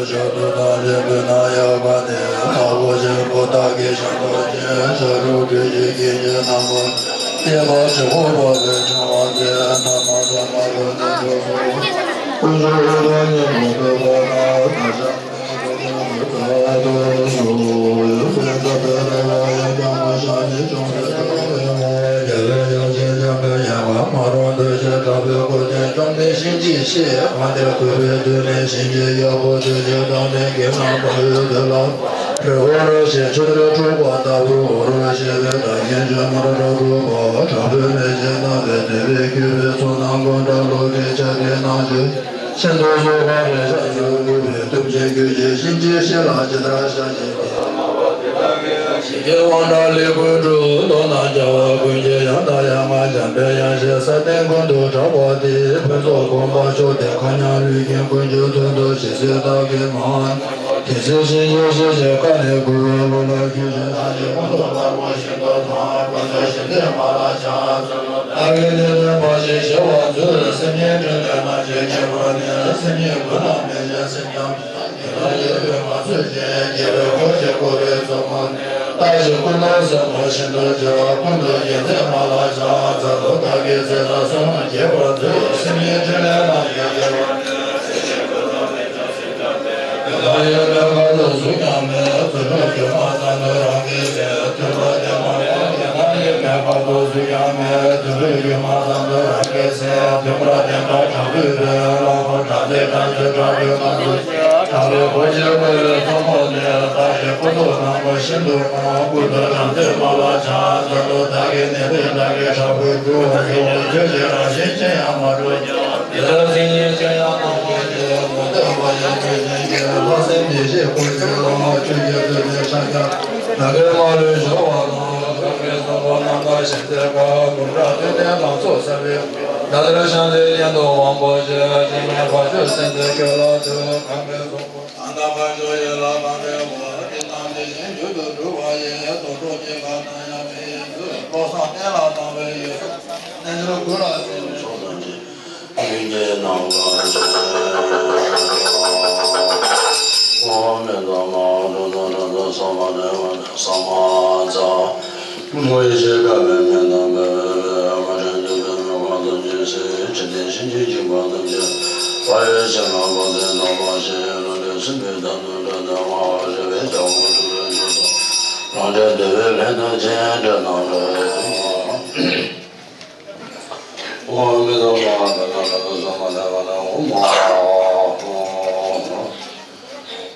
ཞབས་ཏོག་དང་ལེགས་པའི་ནང་ཡག་པ་དེ་ནག་པོ་ཆེན་པོ་བདག་གི་ཞབས་ཏོག་ཅན་ཤ་རུ་གྲུ་བཞི་གི་ཉེ་རྣམ་པ་ལེགས་པར་ཆེ་བོ་བབ་པའི་ཕྲེང་བ་དེ་ཐ་མ་ཐ་མ་རུ་ནི་འགྲོ་སོང་། ཀུན་སྤྱོད་ལྷུན་གྲུབ་སྙིང་པོ་ཐོབ་པ་ན་ད་ཞག་ཤིན་ཏུ་གསོད་པ་རེ་ཞག་ཡོད་དགུ་པའི་ཐུགས་རྗེ་རྒྱུད་ཀྱི་གཤིན་རྗེ་གཤེད་ལ་ཇི་ལྟར་བཤགས་ཤིང་། ཞི་རྒྱས་དབང་དྲག་ལས་ཀུན་གྲུབ་མདོར་ན་རྒྱལ་བ་ཀུན་གྱི་ཡང་དག་ཡང་མ་འཇམ་དཔལ་ཡང་ཞེས་ས་སྟེང་ཀུན་ཏུ་གྲགས་པ་དེའི་ཕུན་ཚོགས་གོ་འཕང་མཆོག་དེ་མཁའ་མཉམ་ལུས་ཀྱི་ཀུན་འབྱུང་དོན་དུ་ཇི་སྲིད་བདག་གིས་མ་དེ་ཚེ་གཤིན་རྗེ་གཤེད་ཀྱི་ཁ་ནས་བསྐུལ་བའི་ལུགས་ལ་ཁྱོད་ཀྱི་སངས་རྒྱས་ཀུན་ཏུ་དམར་པོ་བཞིན་དུ་དང་། ཀུན་ཏུ་ཞི་བདེ་མ་ལ་ཕྱག་འཚལ་ལོ། བདག་གིས་ནི་ལན་པ་ཞིག་ཞུ་བར་མཛོད། སེམས་ཉིད་ཕྲིན་ལས་རྣམ་བཞི་ཉེ་བར་ནི། སེམས་ཉིད་ཀུན་ལ་མེད་ཅིང་སེམས་ཀྱང་མེད་པ། དེ་ལ་ཡོད་པའི་མ་བཟོད་ཅིང་། རྒྱལ་བའི་འཁོར་གྱིས་བསྐོར་བའི་བཙུན་མོ་ནི། བདག་གིས་སྐུ་མདོག་སེར་པོ་ཞིམ་དུ་བྱ། ཀུན་ཏུ་རྒྱལ་མཚན་མ་ལ་ཕྱག་འཚལ་ལོ། བདག་གིས་ཚེ་ལ་གསོལ་བ་འདེབས་པར་མཛོད། སེམས་ཉིད་ཕྲིན་ལས་རྣམ་བཞི་ཉེ་བར་ནི། དེ་ལ་ཡོད་པའི་ཁ་དོག་གཟུགས་ཀྱང་མེད། རྫུ་འཕྲུལ་སྒྱུ་མ་ཙམ་དུ་རང་གིས་གསལ། ཐུབ་པ་དེ་མ་ཡིན། དེ་ལ་ཡོད་པའི་ཁ་དོག་གཟུགས་ཀྱང་མེད། རྫུ་འཕྲུལ་སྒྱུ་མ་ཙམ་དུ་རང་གིས་གསལ། མཐུན་པ་དེ་འདྲ་དྲག་པོའི་དཔལ། ལྷག་པར་དྲག་མཛད་དྲག་མཛད་དྲག་པོའི་དབང་དུ་བྱས། དྲག་པོའི་འཁོར་གྱིས་བསྐོར་བའི་བཙུན་མོ་ནི། བདག་གི་སྐུ་མདོག་ནག་པོ་ཤིན་ཏུ་དཀར། ཀུན་ཏུ་དྲག་མཛད་མ་ལ་ཕྱག་འཚལ་ལོ། བདག་གིས་ནི་དེ་དག་གི་དྲག་པོའི་སྤྲུལ་པ་ཡིན། ཁྱོད་ཀྱི་རང་བཞིན་ཅི་ཡང་མ་གྲུབ་ཀྱང་། དེ་ལྟར་སེམས་ཉིད་ཅི་ཡང་སྣང་བ་ཡི། མུ་སྟེགས་པ་ཡི་ཆོས་ཅན་གྱི། ལྷག་སེམས་ཡེ་ཤེས་སྐུ་ཡི་ལམ། ཆོས་ཀྱི་བདུད་རྩི་ཕྲ་རྒྱས་ནམ་མཁའི་མ་ལུས་བཞུ་བ་དང་། གང་གིས་བསམ་པ་རྣམ་དག་ཞིང་མཛད་པ། འབུམ་ཕྲག་བདུན་ལྡན་ལང་ཚོ་གསལ་བའི། ད་ལྟར་ཤཱནྟི་དབྱེན་དུ་དབང་པོ་ཆེ། འཇིགས་མེད་དཔལ་ཕྱུག་སེམས་དཔའི་སྐྱོ་ལ་འདུད། གང་གིས་གསུངས་པ། ད་ལྟ་ཕར་ཕྱོགས་ཡན་ལག་དང་འབྲེལ་བ། འདི་རྣམས་དེ་བཞིན་རྒྱུན་དུ་སྒྲུབ་པ་ཡིས། དོན་གྲུབ་ཀྱི་ཁ་ན་ཡང་མི་ཡིན་ཚུལ། བློ་བཟང་གཏན་ལ་དབང་བའི་ཡུལ་དུ། རྣལ་འབྱོར་ཀུན་ལ་གཟིགས་ནས་ཕྱོགས་བཅུ་ཀུན་གྱི་སྣང་བ་ཞེས། ཨོཾ་མི་ལྡན་མ་འགྲོ་དོན་རབ་ཏུ་ཚང་བ་རེ་བ་ས་མ་ཛ། ཐུགས་རྗེ་བཀའ་མའི་མེ་ལྟར་འབར་བའི་བེའུ་ཀ་ཕྲེང་བཅུ་པའི་མེ་དཔུང་ཐམས་ཅད་བསྲེགས། འཇིག་རྟེན་གཤིན་རྗེའི་འཇིགས་པ་ཐམས་ཅད་ཕ་ཡུལ་ཕྱི་ནང་འབངས་བཙན་དང་བར་ཆད་རང་གྲོལ་སྲིན་པོའི་མདའ་མདུང་སྒྲ་དང་དམར་བ་རལ་པའི་རྒྱལ་པོ་འཁྲུགས་པའི་མྱུར་དུ་རང་གྲོལ་བདེ་བའི་ལྷ་དང་བཅས་འདྲེ་རྣམས་ལ། ཨོཾ་མི་ལྡན་མ་འགྲོ་དོན་རབ་ཏུ་ཚང་བ་རེ་བ་ན་ཨོཾ་ཨཱཿཧཱུྃ།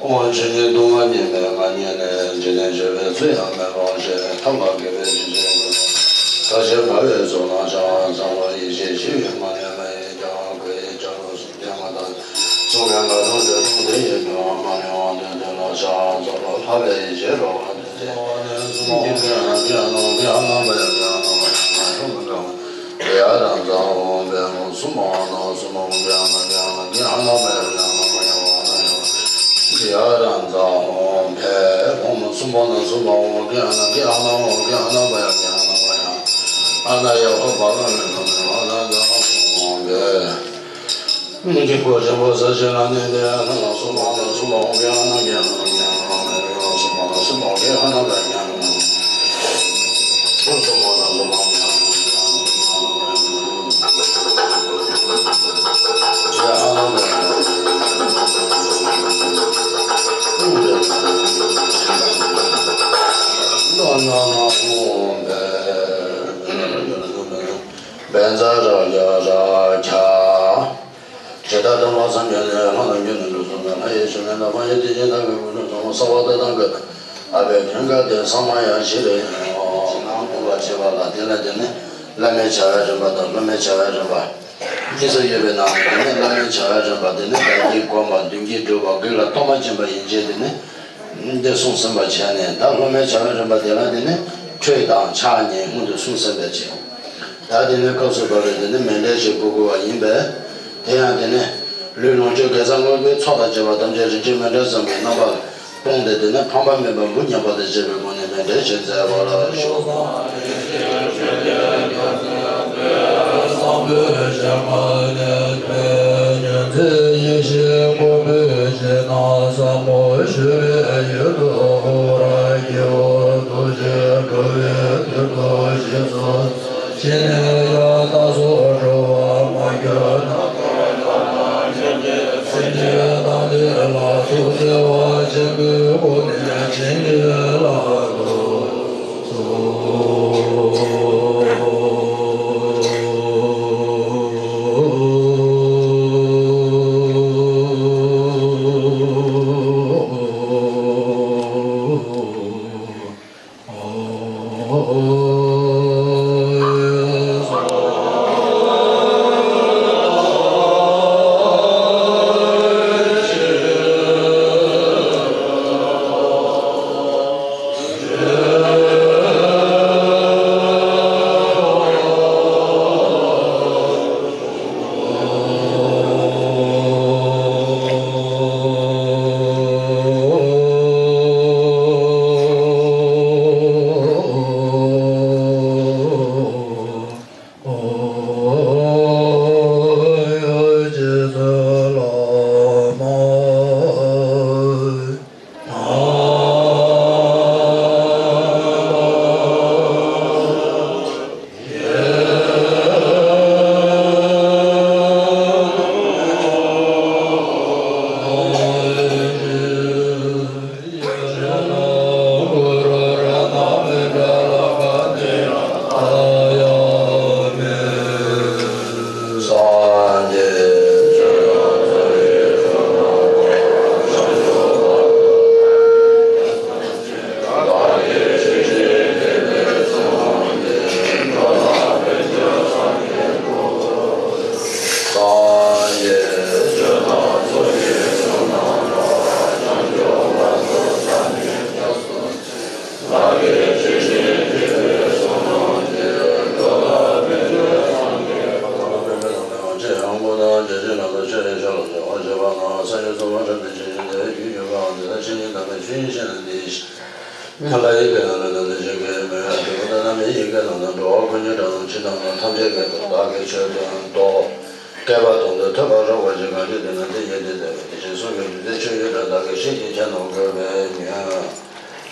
ཨོཾ་ཆོས་ཉིད་སྡུག་བསྔལ་གཉིས་མེད་ང་ཉིད་ནས། འཇིག་རྟེན་སྤྱོད་པའི་ཚུལ་ཡང་མེད་པར་བྱས། ཐབས་ལ་མཁས་པའི་ཆོས་ཅན་ཀུན་ལ། ཐབས་ཤེས་དགའ་བའི་ཚོགས་དང་ཕྱག་འཚལ་ལོ། ཡེ་ཤེས་ཞི་བའི་མ་ཎི་མ་ཡིས་ཀྱང་། སྐུ་ཡི་ལྕགས་སྒྲོག་གསུང་རྟེན་མ་དག་གསུང་གི་ངག་དབང་འདོད་དོན་དེ་ཡི་དོན། མ་ཎི་དབང་དོན་དོན་ལ་ཕྱག་འཚལ་ལོ། ལྷག་པའི་ཡེ་ཤེས་རོལ་པ་འདི་ནི། བཛྲ་ར་ཡ་ར་ཁྱ། ཇི་ལྟར་སྟོན་པ་སངས་རྒྱས་ནས། ལྷ་རྣམས་ཀྱི་ནང་དུ་སོང་ནས། ལྷ་ཡི་ཆོས་ནི་དམ་པ་ཡི། དེ་བཞིན་གདམས་པའི་ཀུན་ཏུ་བཟང་པོ། སརྦ་དྷརྨ་ག་ཏེ་ཨ་བྷྱ་ཀྱཾ་ག་ཏེ་ས་མ་ཡ་ཤྲཱི་ཡ། ཞེ་སྡང་སྤོང་བར་བྱེད་པ་ལ། དེ་ལ་དེ་ནི་བླ་མའི་བྱ་བའི་རིམ་པ་དང་སློབ་མའི་བྱ་བའི་རིམ་པ་གཉིས་སུ་ཡོད་པའི་ནང་ནས། དེ་ནི་བླ་མའི་བྱ་བའི་རིམ་པ་དེ་ནི། བདག་གིས་བསྒོམས་པ་མདུན་གྱིས་བསྒྲུབས་པ། རྒྱུད་ལ་གཏོར་མ་སྦྱིན་པ་ཡན་ཆད་དེ་ནི། འདི་གསུངས་ཟིན་པ་བྱས་ནས། ད་སློབ་མའི་བྱ་བའི་རིམ་པ་དེ་ལ་དེ་ནི་ཁྲུས་དང་ཕྱག་གཉིས་སྔོན་དུ་གསུངས་ཟིན་པའི་ཕྱིར། ད་དེ་ནི་སྐབས་སུ་བབས་པའི་དེ་ནི་མཎྜལ་ཞིག་དགོས་དགོས་པ་ཡིན་པས། དེ་ཡང་དེ་ནི་ལུས་ལོངས་སྤྱོད་དགེ་རྩ་བསྔོ་བའི་ཚོགས་དང་བཅས་པ་ཐམས་ཅད་རིན་ཆེན་མཎྜལ་ཙམ་གྱི་རྣམ་པ་ལ་སྤུངས་ཏེ། དེ་ནི་ཕངས་པ་མེད་པར་འབུ་བརྙན་པ་དང་བཅས་པའི་སྒོ་ནས་མཎྜལ་ཞིག་མཛད་པ་ལ་ཞུགས། ཞུ་བའི་ཡུལ་དུ་འཁོར་བར་སྐྱེ་བོ་ཐུགས་རྗེས་འགྲོ་བའི་དོན་དུ་ཞེས་སོ། ཕྱི་ནས་ཡང་བདག་སོགས་འགྲོ་བ་མ་གྱུར་ན། སེམས་ཅན་ཐམས་ཅད་ལ་ཐུགས་བརྩེ་བ་ཆེན་པོའི་སྒོ་ནས་བྱིན་གྱིས་བརླབ་ཏུ་གསོལ།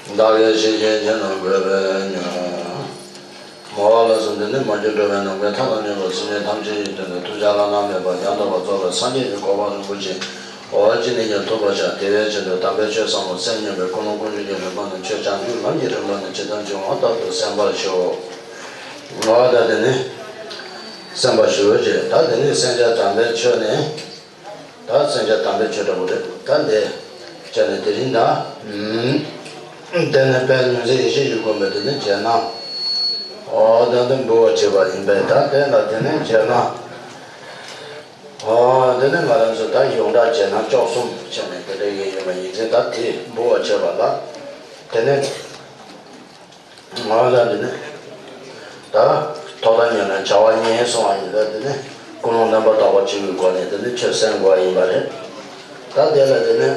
བདག་གིས་ཤེས་བཞིན་ཁྱེད་རྣམས་འགོད་པའི་ཉོན། མོས་པ་ལ་སོགས་འདི་ནི་མ་གྱུར་འགྲོ་བའི་ནམ་མཁའི་མཐའ་དང་མཉམ་པའི་སེམས་ཅན་ཐམས་ཅད་ཀྱི་དོན་དུ་ཐུགས་རྒྱལ་བླ་ན་མེད་པ་ཡང་དག་པར་རྫོགས་པའི་སངས་རྒྱས་ཀྱི་གོ་འཕང་རིན་པོ་ཆེ་འོ་ཅི་ནས་ཀྱང་ཐོབ་པར་བྱ། དེ་བས་ཆེད་དུ་དམ་པའི་ཆོས་ཟབ་མོ་སེམས་མཉམ་པའི་ཀུན་སློང་ཀུན་འབྱུང་གི་རིམ་པ་ནི་ཆོས་བྱང་ཆུབ་ལམ་གྱི་རིམ་པ་ནི་ཇི་ལྟར་འབྱུང་བ་ལྟར་དུ་གསན་པར་ཞུ། འོ་ད་དེ་ནི་གསན་པར་ཞུ་ཅེས། ད་དེ་ནི་གསན་བྱ་དམ་པའི་ཆོས་ནི། ད་གསན་བྱ་དམ་པའི་ཆོས་འདྲ་པོ་རེད། ད་འདི་བྱས་ནས་དེ་རིང་ད། དེ་ནས་དཔལ་ལྷུང་བཟེད་ཡེ་ཤེས་ཀྱི་མགོན་པོས་དེ་ནས་རྗེས་གནང་། འོ་ད་འདི་འབུལ་བ་བྱས་པ་ཡིན་པས། ད་དེ་ལ་དེ་ནས་རྗེས་གནང་། འོ་དེ་ནས་ང་རང་ཚོ་ད་ཡོངས་གྲགས་རྗེས་གནང་བཅུ་གསུམ་བྱས་ནས་དེ་འདྲ་ཡིན་ཡོད་པ་ཡིན་ཚེ། ད་དེ་འབུལ་བ་བྱས་པ་ལ་དེ་ནས། ང་ལ་འདི་ནི། ད། ཐོག་མཐའ་ཉིད་ནས་བྱ་བ་གཉིས་གསུངས་པ་ཡིན་ཙང་། འདི་ནི་ཀུན་སློང་རྣམ་པར་དག་པ་ཅིག་གི་སྒོ་ནས་འདི་ནི་ཆོས་གསན་དགོས་པ་ཡིན་པ་རེད། ད་དེ་ལ་འདི་ནི།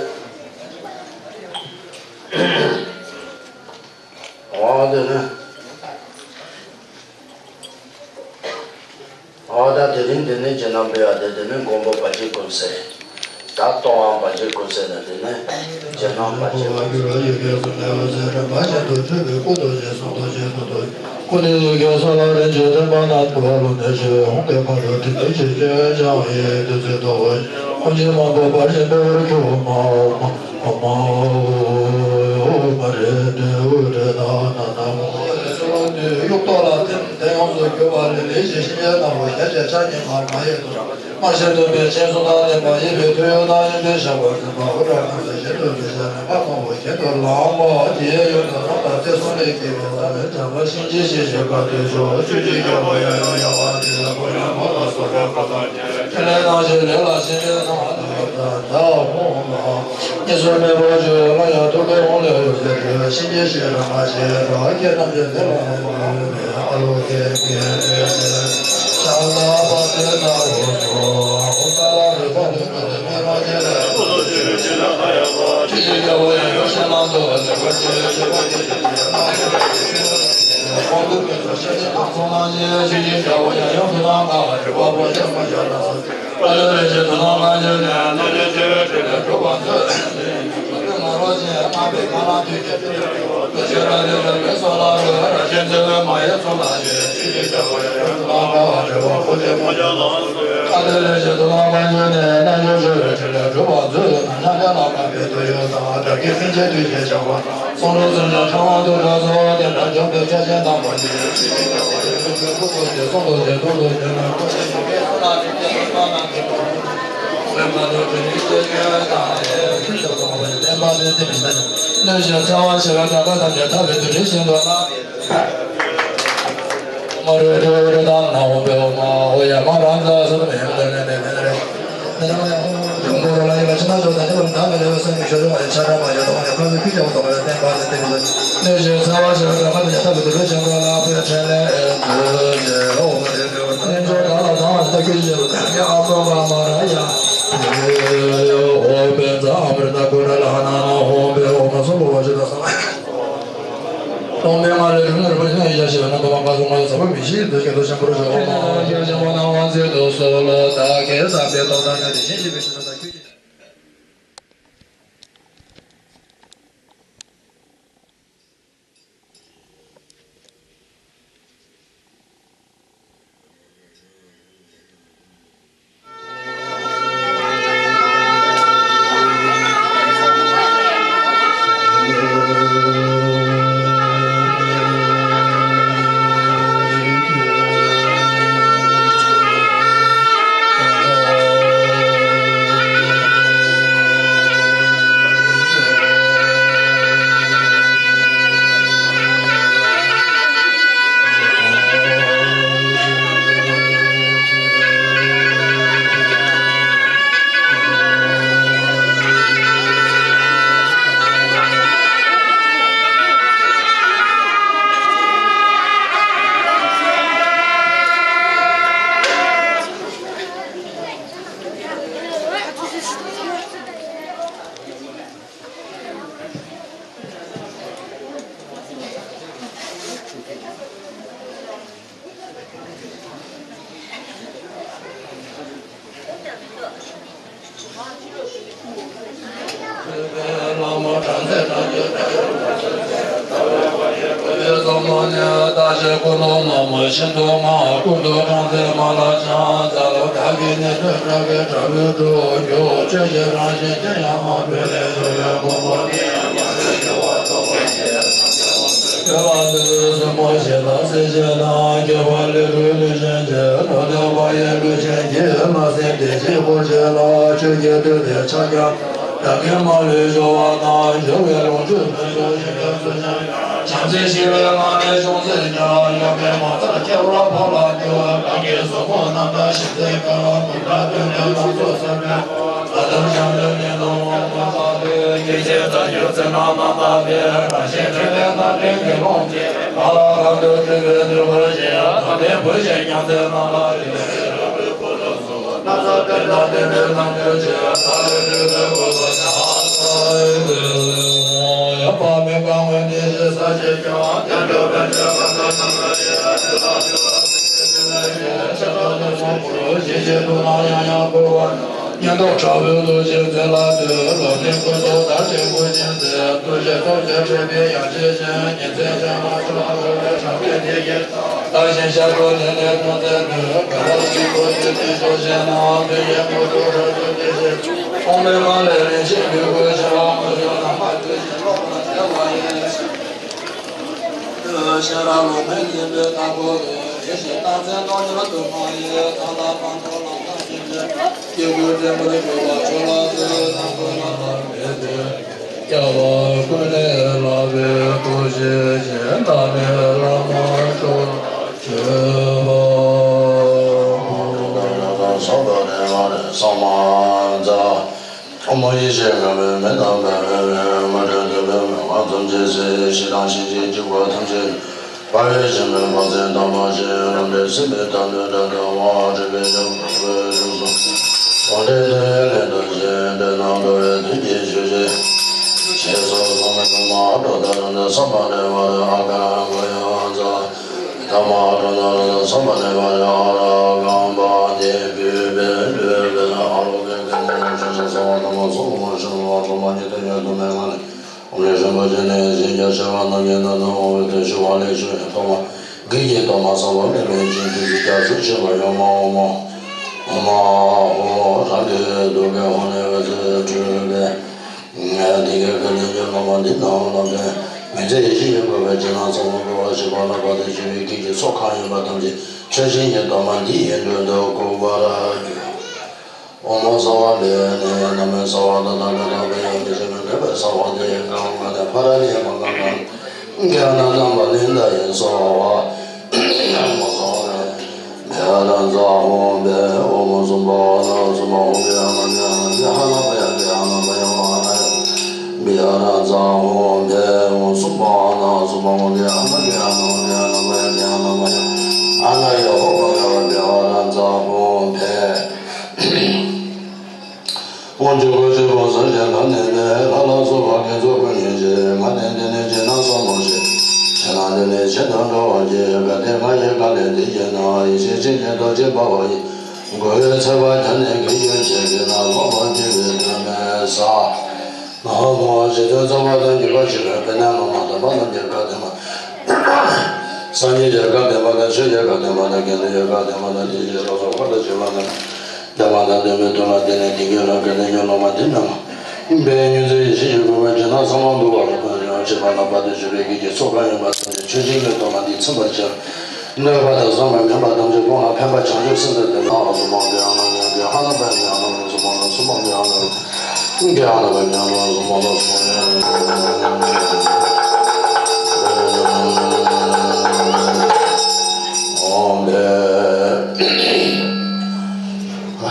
འོ་འདི་ནི། འོ་ད་དེ་རིང་འདི་ནི་རྗེས་གནང་འབུལ་ཡག་དེ་འདི་ནི་མགོན་པོ་བ་ཅིག་ཀུན་གསལ། ད་གཏོང་བ་བ་ཅིག་ཀུན་གསལ་ནས་འདི་ནི་རྗེས་གནང་བ་ཅིག་ཀུན་གསལ། གཡུ་ཐོག་ལ་དེ་དེ་ཡོངས་སུ་གྱུར་པ་ལས་ལས་ཀྱི་གཤིན་རྗེ་ལྟ་བུ་ཞལ་བྱས་ཕྱག་གཉིས་མར་མ་ཡེ་དུ། མ་ཤེས་སྟོན་པའི་སྤྱན་གསུམ་དང་ལྡན་པ། ཡིད་ཀྱི་ཐོད་ཡོད་དང་ཡིད་ཀྱི་ཞགས་པ་འཛིན་པ། འུ་སྒྲ་མངོན་སུམ་བཞིན་དུ་འཛིན་ཞིང་ནུས་པ་མཐོང་བ་བཞིན་དུ་ལེགས་པར་མཐོང་བ། དེའི་ཡུལ་དུ་རང་དང་དེ་གསུམ་ལས་སྐྱེས་པའི་ལྷ་ལས་བྱམས་པ་གཤིན་རྗེ་གཤེད་ཤོད་དཀའ་སྡུག་ཤོག་ཆོས་ཀྱི་རྒྱལ་པོ་ཡང་ཡང་ཡང་བ་དེ་ལ་ཕོ་ཉ་མོ་ལ་སོགས་པའི་ཁ་དོག་ཅན། ཕྲིན་ལས་རྣམ་བཞི་ལས་ལ་གཤིན་རྗེ་དང་། ད་ད་ཧོ་ལ། གཉིས་སུ་མེད་པར་སྤྱོད་པའི་ལྷ་ཡང་ཐུགས་ཀའི་ཧཱུྃ་ལས་འོད་ཟེར་འཕྲོས། གཤིན་རྗེ་གཤེད་རབ་མ་ཞེས་གྲགས། ཁྱེད་ཐམས་ཅད་འདི་ལ་ཕོག་པར་འོས་པས། ཨ་ལོ་ཀེ་ཀེ་ཀེ་ཀེ། ཤ་ལ་པ་ཏི་ན་རོ་སོ། ཧོ་ས་ལ་རི་པ་ཏི་ན་རི་མེ་རོ་ཅེ་ལ་ཡ་སོ་སོ་ཆོས་ཆོས་ཆོས་ལ་ད་ཡ་སོ། ཆོས་ཀྱི་རྒྱལ་པོ་ཡང་ཡང་ཤེས་མ་ཐུབ་པ་ནི། ཁོ་ཆོས་ཆོས་པ་ཆོས་ཆོས་ཆོས་ལ་ད་ཡ་སོ། ཁོང་དུ་ཕེབས་སོ་ཤ་ཆེན་ཐང་སོང་ན་ཆེ། ཆོས་ཀྱི་རྒྱལ་པོ་ཡང་ཡང་སུ་དང་འགལ་བ་རི་པ་པོ་ཆེན་པོ་ཡོད་ན་སོ། ཨ་ལོ་རེ་ཆེ་དུ་ནང་ང་ཆེ་ནས་རྣམ་འགྱུར་ཆེ་བའི་ཕྲིན་ལས་སྒྲུབ་པ་མཛོད། ཨོཾ། ཡེ་ཤེས་ལྔ་བའི་མེ་དང་འབར་བའི་མེ། མ་འདྲེས་ཐུབ་པའི་མེ་དབང་ཐམས་ཅད་ཟད། ཞེ་སྡང་གཤིན་རྗེའི་འཇིགས་པ་ཐམས་ཅད་འབར་བའི་ཞིང་པའི་དཔག་ཚད་དམ་པ་ཆེ། རབ་འབྲིང་སྲིད་པའི་མཐའ་གནོན་དགྲ་སྡེ་བ། སྲིད་པའི་རྒྱལ་པོ་ཁྲོ་བོའི་གཟུགས་སུ། དགོངས་ཏེ་ཐུགས་ཡིད་ལས་འདས་ཤིང་། དེ་རྣམས་འགྲོ་བའི་དོན་གྱི་ཆོས་ཀྱི་ཞེས་སོགས་གསུངས་པས། ཐ་མ་ཨ་ཊོ་ཏ་ར་ཏ་སོ་མ་ནེ་བ་ར་ཨ་ག་གུ་ཡ་ཛ། ཐ་མ་ཨ་ཊོ་ཏ་ར་ཏ་སོ་མ་ནེ་བ་ར་ཨ་ར་གམ་པ་ཏེ་བུད་པས་ལུས་པས་ཨ་རོ་ཀེ་ཀེ་ནེ་ནོ་ཤ་ཤ་ས་བ་ཐ་མ་སོ་བ་ཤ་བ་ཐོ་མ་ཉི་ཐ་ཉ་ཐོ་མེ་མ་ནེ། ཨོཾ་རིན་པོ་ཆེ་ནས་གཞན་རྒྱ་ཆེ་བ་རྣམས་ཀྱི་ནང་དུ་འོང་བའི་དོན་ཞུ་བ་ལས་བྱུང་བའི་ཐོག་མ་བགེགས་ཀྱི་ཐོག་མ་བསམ་པ་མེད་པའི་བྱིན་གྱིས་བརྒྱ་སུ་ཆེ་བ་ཡོད་མ་འོང་མ། འོ་མ་འོ་རང་གི་གདུགས་ཀྱི་ཧོ་ནས་འོད་ཟེར་འཕྲོས་པས། དེ་གའི་ཁ་ནས་ཉོན་མོངས་པ་འདི་རྣམས་ལ་ཕན། མི་ཚེ་ཡི་ཤི་ཡི་འགོ་བའི་ཕྱི་ནང་ཚང་མ་འགྲོ་བ་ཞི་བ་ལ་བར་དུ་ཞི་བའི་བགེགས་ཀྱི་ཚོགས་གང་ཡིན་པ་ཐམས་ཅད་མཆོད་སྦྱིན་གྱི་གཏོར་མ་འདི་ཡི་མདུན་དུ་བཀུག་པར་འགྱུར། ཨོཾ་སརྦ་བི་ནི་ན་མོ། སརྦ་ད་ཐཱ་ག་ཏ་བི་ཡ་མི་ཤི་མི་ནད་པའི་སརྦ་དེ་གང་ག་ནས་ཕ་ར་ནི་མ་གང་གང་གི་ཨ་ན་ནམ་བ་ལིན་ད་ཡིན་སོ་བ། ཨོཾ་སརྦ་བི་ཡ་ར་ཛ་ཧོ་བེ། ཨོཾ་སུ་བྷ་ན་སུ་བྷ་ཧོ་གི་ཨ་ན་གི་ཨ་ན་གི་ཧ་ན་བ་ཡ་གི་ཨ་ན་བ་ཡ་ཨ་ན་ཡ་བི་ཡ་ར་ཛ་ཧོ་བེ། ཨོཾ་སུ་བྷ་ན་སུ་བྷ་ཧོ་གི་ཨ་ན་གི་ཨ་ན་བ་གི་ཨ་ན་བ་ཡ་གི་ཨ་ན་བ་ཡ་ཨ་ན་ཡ་ཧོ་བ་ག་བ་བི་ཡ་ར་ཛ་ཧོ་བེ། ཨོཾ་ཆོས་སྐུ་ཆོས་སྐུ་ས་ཞིང་ཁམས་ནས་ནས་ལྷ་ལ་སོགས་པ་དགེ་ཚོགས་ཀུན་བརྙེས་ཤིང་། ང་ནི་འདི་ནས་བྱིན་རླབས་ཟབ་མོ་ཞིག །བྱིན་རླབས་འདི་ནི་བྱིན་དུ་འགྲོ་བར་བགྱི། གལ་ཏེ་ང་ཡི་བཀའ་ལས་འདི་བརྗེད་ན། ཡེ་ཤེས་ཆོས་ཀྱི་རྡོ་རྗེ་འབར་བ་ཡིས། མགོན་པོའི་ཚེ་དཔག་བརྒྱ་ནས་གེགས་གྱུར་ཅིག །གེགས་ན་ལོག་པར་གྱུར་པའི་དོན་མེད་ས། ན་མོ། རྗེ་བཙུན་རྩ་བ་དང་བརྒྱུད་པ་ཆེ་བའི་དཔལ་ལྡན་སློབ་མ་དམ་པ་རྣམས་ཀྱི་བཀའ་བདེན་པ། སངས་རྒྱས་ཀྱི་བཀའ་བདེན་པ་དང་། ཆོས་ཀྱི་བཀའ་བདེན་པ་དང་། དགེ་འདུན་གྱི་བཀའ་བདེན་པ་དང་། དེ་བཞིན་གཤེགས་པ་སོགས་དཔལ་དུ་བྱུང་བ་རྣམས་བདེན་པ་དང་ལྡན་པའི་དོན་ལ་བརྟེན་ནས་བདེན་བཞིའི་ལམ་གྱི་ནས་ཉོན་མོངས་པ་འདི་རྣམས་པའི་སྙིང་རྗེ་ཡེ་ཤེས་ཀྱི་སྒོ་ནས་བྱིན་རླབས་ཟབ་མོ་འབར་བ་རུ་ཕན་ཡོང་བྱེད་པ་ལ་བར་དུ་གཅོད་པའི་བགེགས་ཀྱི་ཚོགས་གང་ཡིན་པ་ཐམས་ཅད་མཆོད་སྦྱིན་གྱི་གཏོར་མ་འདིས་ཚིམ་པར་བྱ། གནོད་པ་དང་བསམ་པ་ངན་པ་ཐམས་ཅད་སྤོང་ལ་ཕན་པ་བྱང་ཆུབ་སེམས་དང་ལྡན་པ། ཨ་ཟུ་མང་གི་ཨ་ན་ཉང་གི་ཧ་ན་པ་ཉང་ན་ཟུ་མང་ན་ཟུ་མང་གི་ཨ་ན་གི་ཨ་ན་པ་ཉང་ན་ཟུ་མང་ན་ཟུ་མང་གི་ཨ་ན་ཨོཾ་བེ།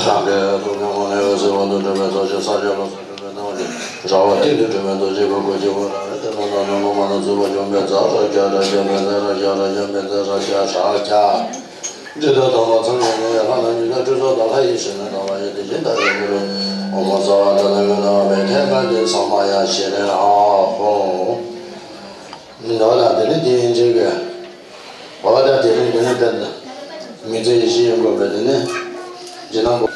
རང་གི་ཐུགས་ཀའི་ངོས་ནས་འོད་ཟེར་འོག་ཏུ་འཕྲོས་པའི་རྡོ་རྗེ་ས་གཞི་ལ་སོགས་པའི་སྣང་བ། ར་བ་ཏི་དུ་སྒྲོལ་མའི་རྡོ་རྗེ་གི་སྐུ་སྤྱི་བོ་ར་བའི་ཏི་སྣོད་དང་ནང་ལོགས་མ་ན་ཚུ་བ་འཇོམས་པའི་ཛ་ར་ཀྱ་ར་ཀྱ་མེ་ཛ་ར་ཀྱ་ར་ཀྱ་མེ་ཛ་ར་ཀྱ་ར་ཀྱ། འདི་དག་དང་པོ་ཚང་ནས་ནི་ལྷ་རྣམས་ཀྱི་ནི་སྤྲུལ་ཚོགས་དང་ལྷ་ཡི་ཞིང་ནི་དང་བ་ཡི་དེ་བཞིན་དག་ཡི་གུ་རུ། ཨོཾ་སརྦ་ད་ཐཱ་ག་ཏ་བི་ཡ་མི་ཤི་མི་ནད་པའི་ཐེག་པ་འདི་ཚང་མ་ཡང་ཞེས་ལན་ཨ་ཧོ། འདི་དག་དང་དེ་ནི་དེ་ཡིན་ཅིག་གི། འོ་ད་དེ་རིང་འདི་ནི་བསྟན་ཏེ། མི་ཚེ་ཡི་ཤི་ཡི་འགོ་བའི་དེ་ནི་རྗེས་གནང་པོ།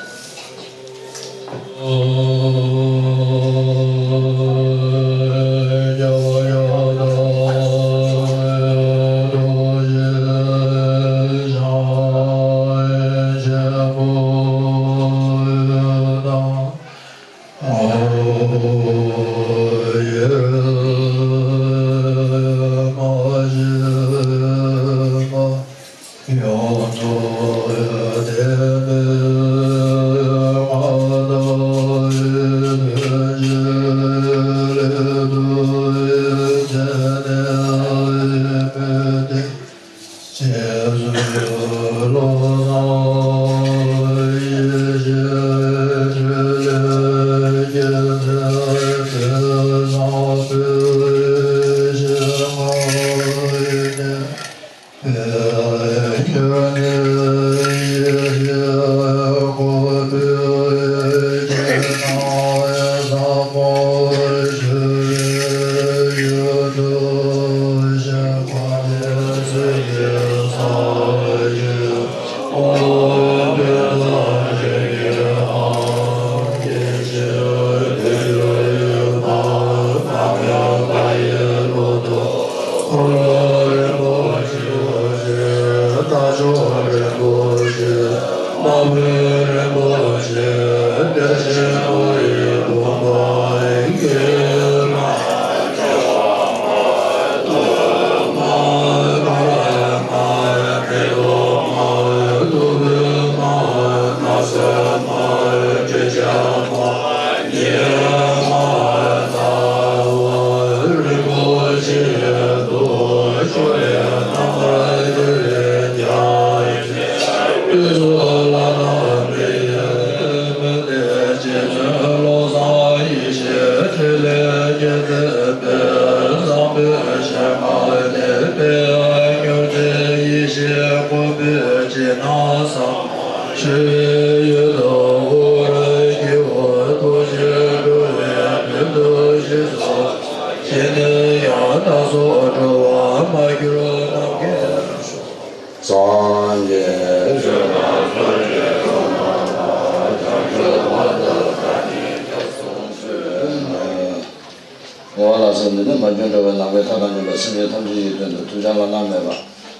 འོ་ལགས་སོ། འདི་ནི་མ་གྱུར་འགྲོ་བའི་ལམ་གྱི་མཐའ་དང་མཉམ་པའི་སེམས་ཅན་ཐམས་ཅད་ཀྱི་དོན་དུ་ཐུགས་བསྐྱངས་བླ་ན་མེད་པ་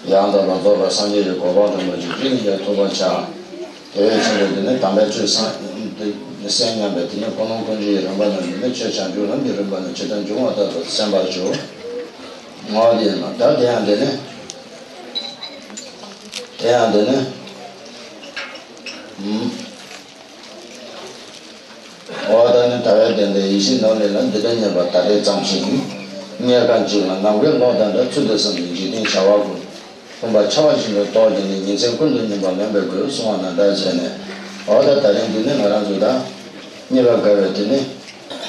ཡང་དག་པར་རྫོགས་པའི་སངས་རྒྱས་ཀྱི་གོ་འཕང་རིན་པོ་ཆེ་ཅི་ནས་ཀྱང་ཐོབ་པར་བྱ། དེ་བས་ཕྱིར་འདི་ནི་དམ་པའི་ཆོས་གསན་སྙམ་པའི་དེ་ནི་ཀུན་སློང་ཀུན་འབྱུང་གི་རིམ་པ་ནི་འདི་ནི་ཆོས་བྱང་ཆུབ་ལམ་གྱི་རིམ་པ་ནི་ཇི་ལྟར་འབྱུང་བ་ལྟར་དུ་གསན་པར་ཞུ། ངོ་། དེ་ཡིན་ན་ད་དེ་ཡང་འདི་ནི། དེ་ཡང་འདི་ནི། ཨུམ། འོ་ད་ནི་ད་བས་དེ་འདྲའི་ཡེ་ཤེས་ནོར་ལས་ལ་འདི་འདྲ་སྙམ་པ་ད་རེས་ཙམ་ཞིག་ཡིན། རྙེད་དཀའ་འཇིག་ལ་ནམ་མཁའི་གློག་དང་འདྲ། ཚུལ་འདི་བསམ་ནས་འཇིག་རྟེན་བྱ་བ་ཀུན། ཕོངས་པ་འཆའ་བ་བཞིན་དུ་རྟོག་བྱས་ནས། ཉིན་མཚན་ཀུན་ཏུ་སྙན་པ་མེད་པར་དགོས། གསུང་བ་ན་ད་བྱས་ནས། འོ་ད་ད་རིང་འདི་ནི་ང་རང་ཚོ་ད་རྙེད་པར་དཀའ་བའི་དེ་ནི།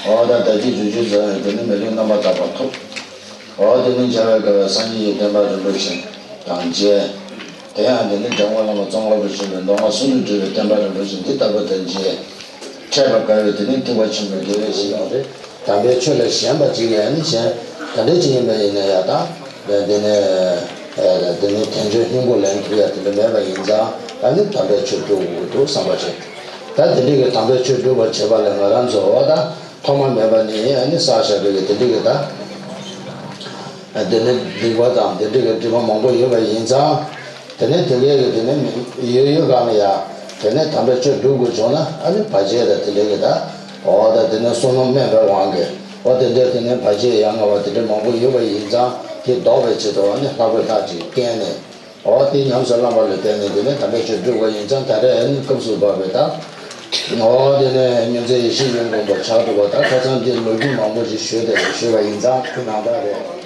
འོ་ད་ད་ཅི་བྱུང་བྱུང་ཟེར་བའི་དེ་ནི་མི་ལུས་རྣམ་པར་དག་པ་ཐོབ། འོ་དེ་ནི་བྱ་བའི་དགའ་བའི་སངས་རྒྱས་ཀྱི་བསྟན་པ་རིན་པོ་ཆེ་དང་མཇལ། དེ་ཡང་དེ་ནི་འཇམ་མགོན་བླ་མ་ཙོང་ཁ་པ་ཆེན་པོའི་མདོ་སྔགས་སུམ་ཅུ་འགྲེལ་བའི་བསྟན་པ་རིན་པོ་ཆེ་འདི་ལྟ་བུ་དང་མཇལ། འཕྲད་པར་དགའ་བའི་དེ་ནི་ཐེག་པ་ཆེན་པོའི་དགེ་བའི་བཤེས་གཉེན་རེད། དམ་པའི་ཆོས་ལས་གཞན་པ་ཅིག་ཡང་ནི་གཞན་དེ་འདྲ་ཅིག་ཡིན་པ་ཡིན་ན་ཡང་ད་དེ་ནི་དེ་ནི་དལ་འབྱོར་སྙིང་པོ་ལེན་ཐུབ་ཡ་དེ་འདྲ་མེད་པ་ཡིན་ཙང་། ད་ནི་དམ་པའི་ཆོས་སྒྲུབ་དགོས་འདུག་བསམ་པ་བྱས། ད་དེ་འདྲ་གི་དམ་པའི་ཆོས་སྒྲུབ་པར་བྱེད་པ་ལ་ང་རང་ཚོ་འོ་ད། ཐོག་མ་མེད་པ་ནས་ཨ་ནི་བསགས་བཞག་པའི་དེ་འདྲ་གི་ད། དེ་ནི་སྡིག་པ་དང་དེ་འདྲ་གི་སྒྲིབ་པ་མང་པོ་ཡོད་པ་ཡིན་ཙང་། དེ་ནི་དེ་གའི་གི་དེ་ནི་ཡོད་ཡོད་གང་ལ་ཡ། དེ་ནི་དམ་པའི་ཆོས་སྒྲུབ་དགོས་བྱུང་ན་ཨ་ནི་བར་ཆད་དང་དེ་འདྲ་གི་ད། འོ་ད་དེ་ནི་བསོད་ནམས་དམན་པའི་དབང་གིས་འོ་དེ་འདྲ་དེ་ནི་བར་ཆད་ཡ་ང་བ་དེ་འདྲ་མང་པོ་ཡོད་པ་ཡིན་ཙང་། དེ་ཟློག་པའི་ཆེད་དུ་ཨ་ནི་ལྷག་པའི་ལྷ་ཅིག་བསྐྱལ་ནས། འོ་དེ་ཉམས་སུ་བླངས་པ་ལ་བརྟེན་ནས་དེ་ནས་དམ་པའི་ཆོས་སྒྲུབ་པ་ཡིན་ཙང་། ད་རེས་ཨ་ནི་སྐབས་སུ་བབས་པའི་ད། འོ་དེ་ནས་སྨྱོ་རྫས་ཡེ་ཤེས་ཡོན་སྒོམ་པ་ཕྱག་དྲུག་པ་ད་ཁ་སང་འདི་ལོ་རྒྱུས་མང་པོ་ཞིག་ཞུས་ཏེ་ཞུས་པ་ཡིན་ཙང་། དེ་ནང་ལྟར་རེད།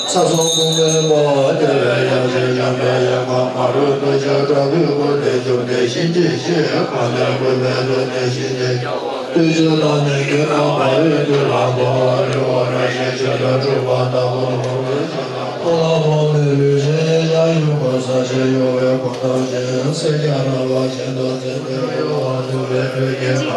ས་གསུམ་ཀུན་མཁྱེན་པ། རྒྱལ་བའི་ཡབ་སྲས་འཇམ་དཔལ་དབྱངས་མ་རུ་ཏུ་ཞབས་དྲག་པོའི་སྐུ་ལས་བྱུང་སྟེ་གཤིན་རྗེ་གཤེད་གང་ལས་གོས་པའི་ལུས་ནི་གཤིན་རྗེ་རྒྱལ་པོ་བདུད་ཅུ་དང་ནི་ཀུན་དང་འབར་བའི་དུས་ལ་འཁོར་བ་རི་བོ་ར་ཤི་ཆུ་ལ་སྤྲུལ་པ་ལྟ་བུ་ལྷོ་ལྷོ་ལ་འོ་མའི་ལུས་ཅན་ཡེ་ཤེས་ཡུམ་གྱི་ས་གཞི་གཡོ་བའི་སྐུ་མཐའ་བཞིན་སེར་སྐྱ་རལ་པ་ཅན་དུ་མཛེས་པའི་གཡོ་བ་འདུ་བའི་ཁྲོད་ཀྱི་ཁ།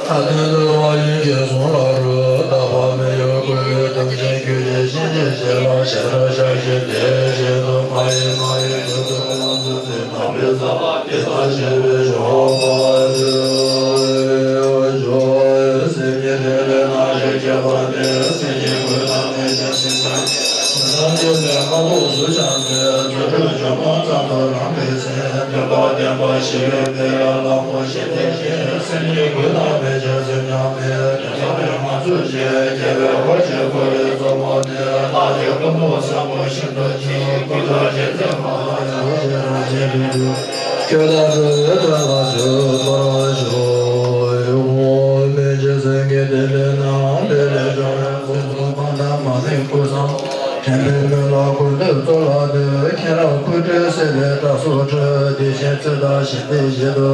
ཨ་ནི་འདུལ་བ་ཡི་གེ་གསུང་ལ་རོལ། བརྟག་པ་མི་གཡོ་བཀོད་པའི་དམ་ཅན་ཁྱོད་ཀྱི་གཤིན་རྗེ་གཤེད་ལ་ཞལ་སྔ་ཕྱག་བཞི་བདེ་བཞིན་དུ་མ་ཡེངས་མ་གཡེངས་ཁྱོད་ཚོགས་ལ་འཛུམ་མདངས་པའི་རྩ་བ་དེ་དག་ཞི་བའི་ཞོགས་པ་ལུས་ཞོགས། སེམས་ཉིད་དེ་ལས་སྣང་ཞིང་སྐྱེས་པ་ནི་སེམས་ཉིད་ཀུན་བདག་མེད་ཅིང་སེམས་ཅན་ཉིད་ཀྱི་ནང་དེ་ལས་ཁ་དོག་གཟུགས་འཆང་མེད། རྫུ་འཕྲུལ་ཇོ་མོ་ཙམ་དུ་རང་གི་སེམས། འདུན་པ་བརྟན་པ་ཞི་བའི་དཔལ་ལ་གླང་པོ་ཆེ་དེ་བཞིན་སེམས་ཉིད་ཀུན་བདག་མེད་ཅིང་སེམས་ཅན་མེད། དེ་ཚོགས་པའི་ངང་ཚུལ་ཅན་རྒྱལ་བའི་འཁོར་གྱིས་བསྐོར་བའི་གཙོ་མོ་ནི། ལྷ་ཡི་སྐུ་མདོག་སེར་པོ་ཤིན་ཏུ་ལྗིད། སྐུ་ཐོག་རྗེ་བཙུན་མ་ལ་ཕྱག་འཚལ་རང་བཞིན་ལུས་འདུལ། ཁྱོད་དང་འགྲོ་བའི་དོན་ལ་བྱོན་པར་ཤོག། འོ་མའི་རྗེས་སུ་ངེས་ཏེ་ལེན་ན། དེ་ལས་བྱུང་བའི་ཚོགས་གཙོ་གང་དག་མ་ལུས་སྐུ་བཟང་། དྲན་པའི་མོད་ལ་ཀུན་ཏུ་སྩོལ་ལགས་ཏེ། མཁྱེན་རབ་སྐུ་སྤྲུལ་སྲིད་པའི་དགྲ་སོགས་ཁྲོས། བདེ་ཆེན་ཚེ་དང་ཞི་བདེའི་གཞི་དུ།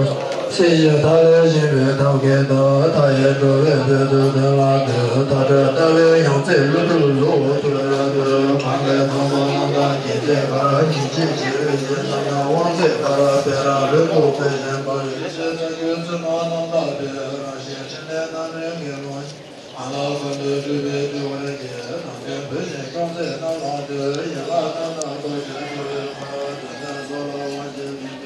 སྲིད་ཞིའི་མཐའ་ལས་གཞན་པའི་ཐབས་མཁས་དང་། མཐའ་ཡས་འགྲོ་བའི་དོན་དུ་བསྟན་ལགས་ཏེ། མཐའ་བྲལ་ལྟ་བའི་ཡང་རྩེ་ཀླུ་སྒྲུབ་གཟུགས་ཐུབ་ཡོད་དུ། གང་གི་དང་པོ་རྣམ་དག་གི་ཚེ་གར། གིང་ཆེན་བྱེ་བའི་ཞལ་ཙམ་ཡང་དབང་ཚད་ལྟར། དཔལ་རང་རོལ་མོ་དཔེ་བཞིན་དུ། ཡེ་ཤེས་ལྡན་གྱི་བཙུན་མོ་རྣམ་དག་པའི། རང་བཞིན་ཕྲིན་ལས་རྣམ་སྨིན་གྱི་ལོངས། ང་ལ་ཀུན་ཏུ་སྤྲུལ་པའི་སྤྲུལ་པ་ཡིས། དམ་ཅན་བུ་ཆེན་སྐྱོང་མཛད་རྣམས་ལ་འདུད། ཡན་ལག་རྣམ་དག་ཐོགས་ཤིང་འགྲོ་བའི་དཔལ། འདོད་ལྡན་སོགས་ལ་དབང་བྱེད་པའི།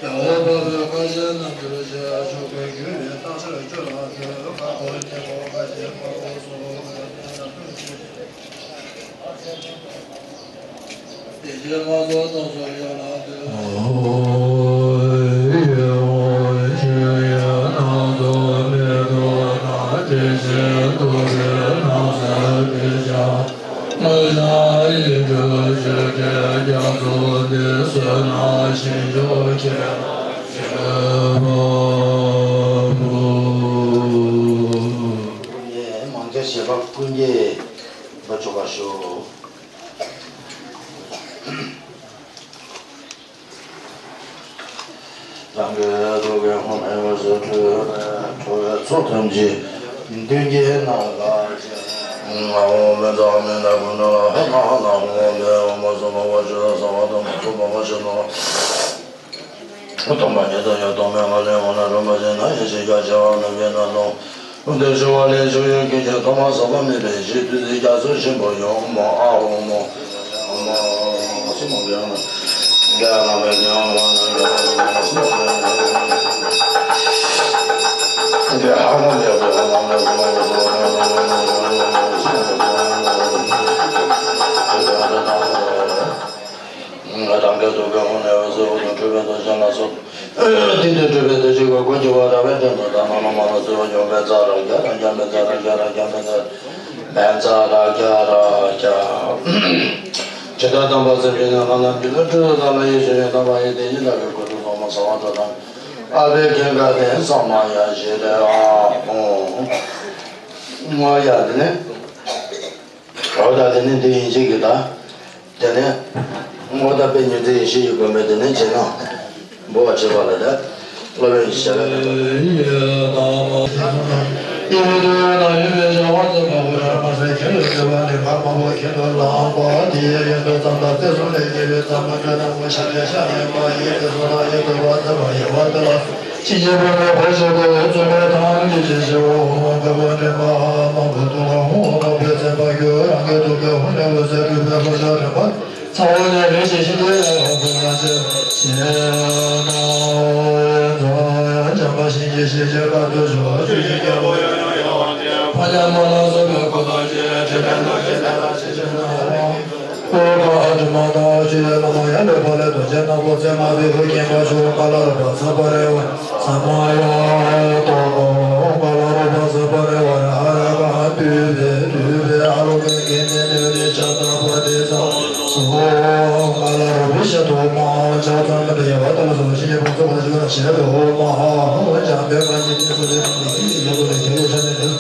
རྒྱལ་བ་དཔའ་བོས་བཀའ་བཞིན་དུ་བྱས། ཕྱོགས་ཀུན་བསྒྱུར་བའི་རྟགས་ཤར་སྤྱོད་ལ་ཐོས། ཁ་དོག་སྙིང་པོ་ཁ་ཆེ་དམར་པོ་སོགས། དེ་བཞིན་ལྷ་ཚོགས་རྣམས་སུ་ཡང་ལ་འདུད། མང་ཆེ་བཞེས་པ་ཀུན་གྱིས་འགྲོ་ཆོག་པར་ཞུ། རང་གི་ཐུགས་ཀའི་ཧཱུྃ་ཨེ་ཝ་ཟེར་ཁྲོས་པས་ཁྲོ་བོའི་ཚོགས་ཐམས་ཅད་མདུན་གྱི་ནམ་མཁར་བྱོན། ཨོཾ་མི་མཛའ་མི་མཐུན་ཀུན་འདྲ་ལ་ཧ་ན་ཧ་ན་ཧོ། ཨོཾ་དེ་ཨོཾ་སྭ་བྷཱ་ཝ་ཤཱ་ས་བྷཱ་ཏྭ་མ་སྭ་བྷཱ་ཝ་ཤཱ་ན། སྟོང་པ་ཉིད་དུ་ཡང་སྟོང་མེད་ང་ལས་འོངས་ན་རིན་པོ་ཆེ་ན་ཡེ་ཤེས་རྒྱ་ཆེ་བ་རྣམས་ཀྱི་སྣང་སྟོང་། འོ་དེ་ཞུ་བ་ལས་ཞུ་ཡོད་ཀྱི་ཁྱེད་ཐོག་མ་ཟག་པ་མེད་པའི་གཞི་བདུད་རྩི་རྒྱ་མཚོ་ཆེན་པོ་ཡོངས་མ་ཨ་ཧོ་མོ། ཨོ་མ་སུ་མ་ག་ཡང་ན་ག་ཡང་ན་བེ་ཡང་ན་ཡང་ན་སུ་མ་ག་ཡང་་ན་ག་ཧ་ན་ཡ་བེ་ཧ་ན་ཡ་བེ་ཧ་ན་ཡ་བེ་ཧ་ན་ཡ་བེ་ཧ་ན་ཡ་བེ་ཧ་ན་ཡ་ང་དང་ག་དུ་ག་ཧོ་ན་ཡ་བེ་སོ་ཧོ་ན་འཁྲུལ་པའི་དོ་ཞན་ལ་སོགས། དེ་དུས་སྤྲུལ་པའི་བདེ་སྤྱོད་ཀྱི་སྒོ་འགྱུ་བ་ར་བའི་སྟེང་དུ་དང་ནང་ན་མ་ལ་བརྩེ་བ་འཇོམས་པའི་རྩ་ར་རྒྱ་ར་རྒྱ་མེད་རྩ་ར་རྒྱ་ར་རྒྱ་མེད་རྩ་མེད་རྩ་ར་རྒྱ་ར་རྒྱ། ཇི་ལྟར་དམ་པ་སེམས་ཅན་ནི་ལྷ་རྣམས་ཀྱི་ནི་སྤྲུལ་ལ་ལ་ཡེ་ཤེས་ཡོན་དམ་པ་ཡི་དེ་ཉིད་ལ་གི་སྐུ་གྲུབ་ཐོག་མ་གསང་བ་དྲུག་དང་ཨ་བྷི་རྒྱ་ག་དེ་ས་མ་ཡ་ཞེས་རེ་ཨ་ཧོ། ང་ཡ་དེ་ནི། འོ་ད་དེ་ནི་འདི་ཡིན་གཅིག་གི་ད། དེ་ནས་དངོས་བཏགས་པའི་ཉེར་འཚེ་ཡེ་ཤེས་ཀྱི་བསྒོམ་པས་དེ་ནས་བྱས་ན། འབུལ་བ་བྱེད་པ་ལ་ད། སློབ་དཔོན་གྱི་ཞལ་ལས་ད། ཕྱིན་ཆད་བར་མའི་བར་ཆད་ཀུན་ལས་རྩོད་པའི་དང་ལས་ཀྱི་ཕྱིར། འོ་མ་དཀར་པོ་འདྲེན་པ་མང་པོ་འདུ་ལ། འོ་མ་དཔལ་བཙན་པ་ཁྱོད་རང་གི་ཐུགས་ཀའི་ཧཱུྃ་ལས་འོད་ཟེར་སྤྲུལ་པའི་ཕོ་བྲང་རིམ་པ་ཚ་བོ་ནས་རིམ་བཞིན་ཤིན་ཏུ་ཡལ་བར་ཕོ་བྲང་ཕྱིར། ཞེས་ན། འཇམ་དཔལ་བྱིན་གྱིས་བརླབ་ཕྱིར་དཀའ་ཐུབ་ཤོག་ཆོས་ཀྱི་རྒྱལ་པོ་ཡང་ཡང་ཡལ་བར་མཛད། ཕ་ཉ་མ་ལ་སོགས་པའི་འཁོར་དང་བཅས། ཁྲི་ཕྲན་ཐམས་ཅད་དེ་ལ་ཕྱིན་ཕྱིར་ན། ཨོ་ཀ་ཨ་ཏི་མ་དང་ཆུ་ཡི་ལོ་མ་ཡ་ལས་ཕ་ལས་རྡོ་རྗེ་ནག་པོ་ཙེ་མ་བི་ཧུ་སྐྱེམ་པ་ཤོ་ཀ་ལ་རུ་པ་ས་པ་རེ་བ་ས་མ་ཡ་ཏོ་ཀ་ལ་རུ་པ་ས་པ་རེ་བ་ར་ཧ་ར་ཀ་ཧ་པུ་བེ་དུ་བེ་ཨ་རུ་ཀ་ཀེ་ནེ་ནེ་རེ་ཆ་ཏ་པ་ཏེ་ཚ་སོ་ཀ་ལ་རུ་པི་ཤ་ཏོ་མ་ཆ་ཚང་མ་ཏེ་ཡ་བ་ཏ་ལ་སོ་ཤི་ཉེ་པ་སོ་པ་ཞུ་ན་ཤེ་ཏོ་མ་ཧ་ཧ་ཅང་བེ་མ་ཉི་ཏེ་སོ་ཏེ་ནི་ཡ་ཏོ་ལེ་ཁེ་ལོ་ཆ་ནེ་ཏེ།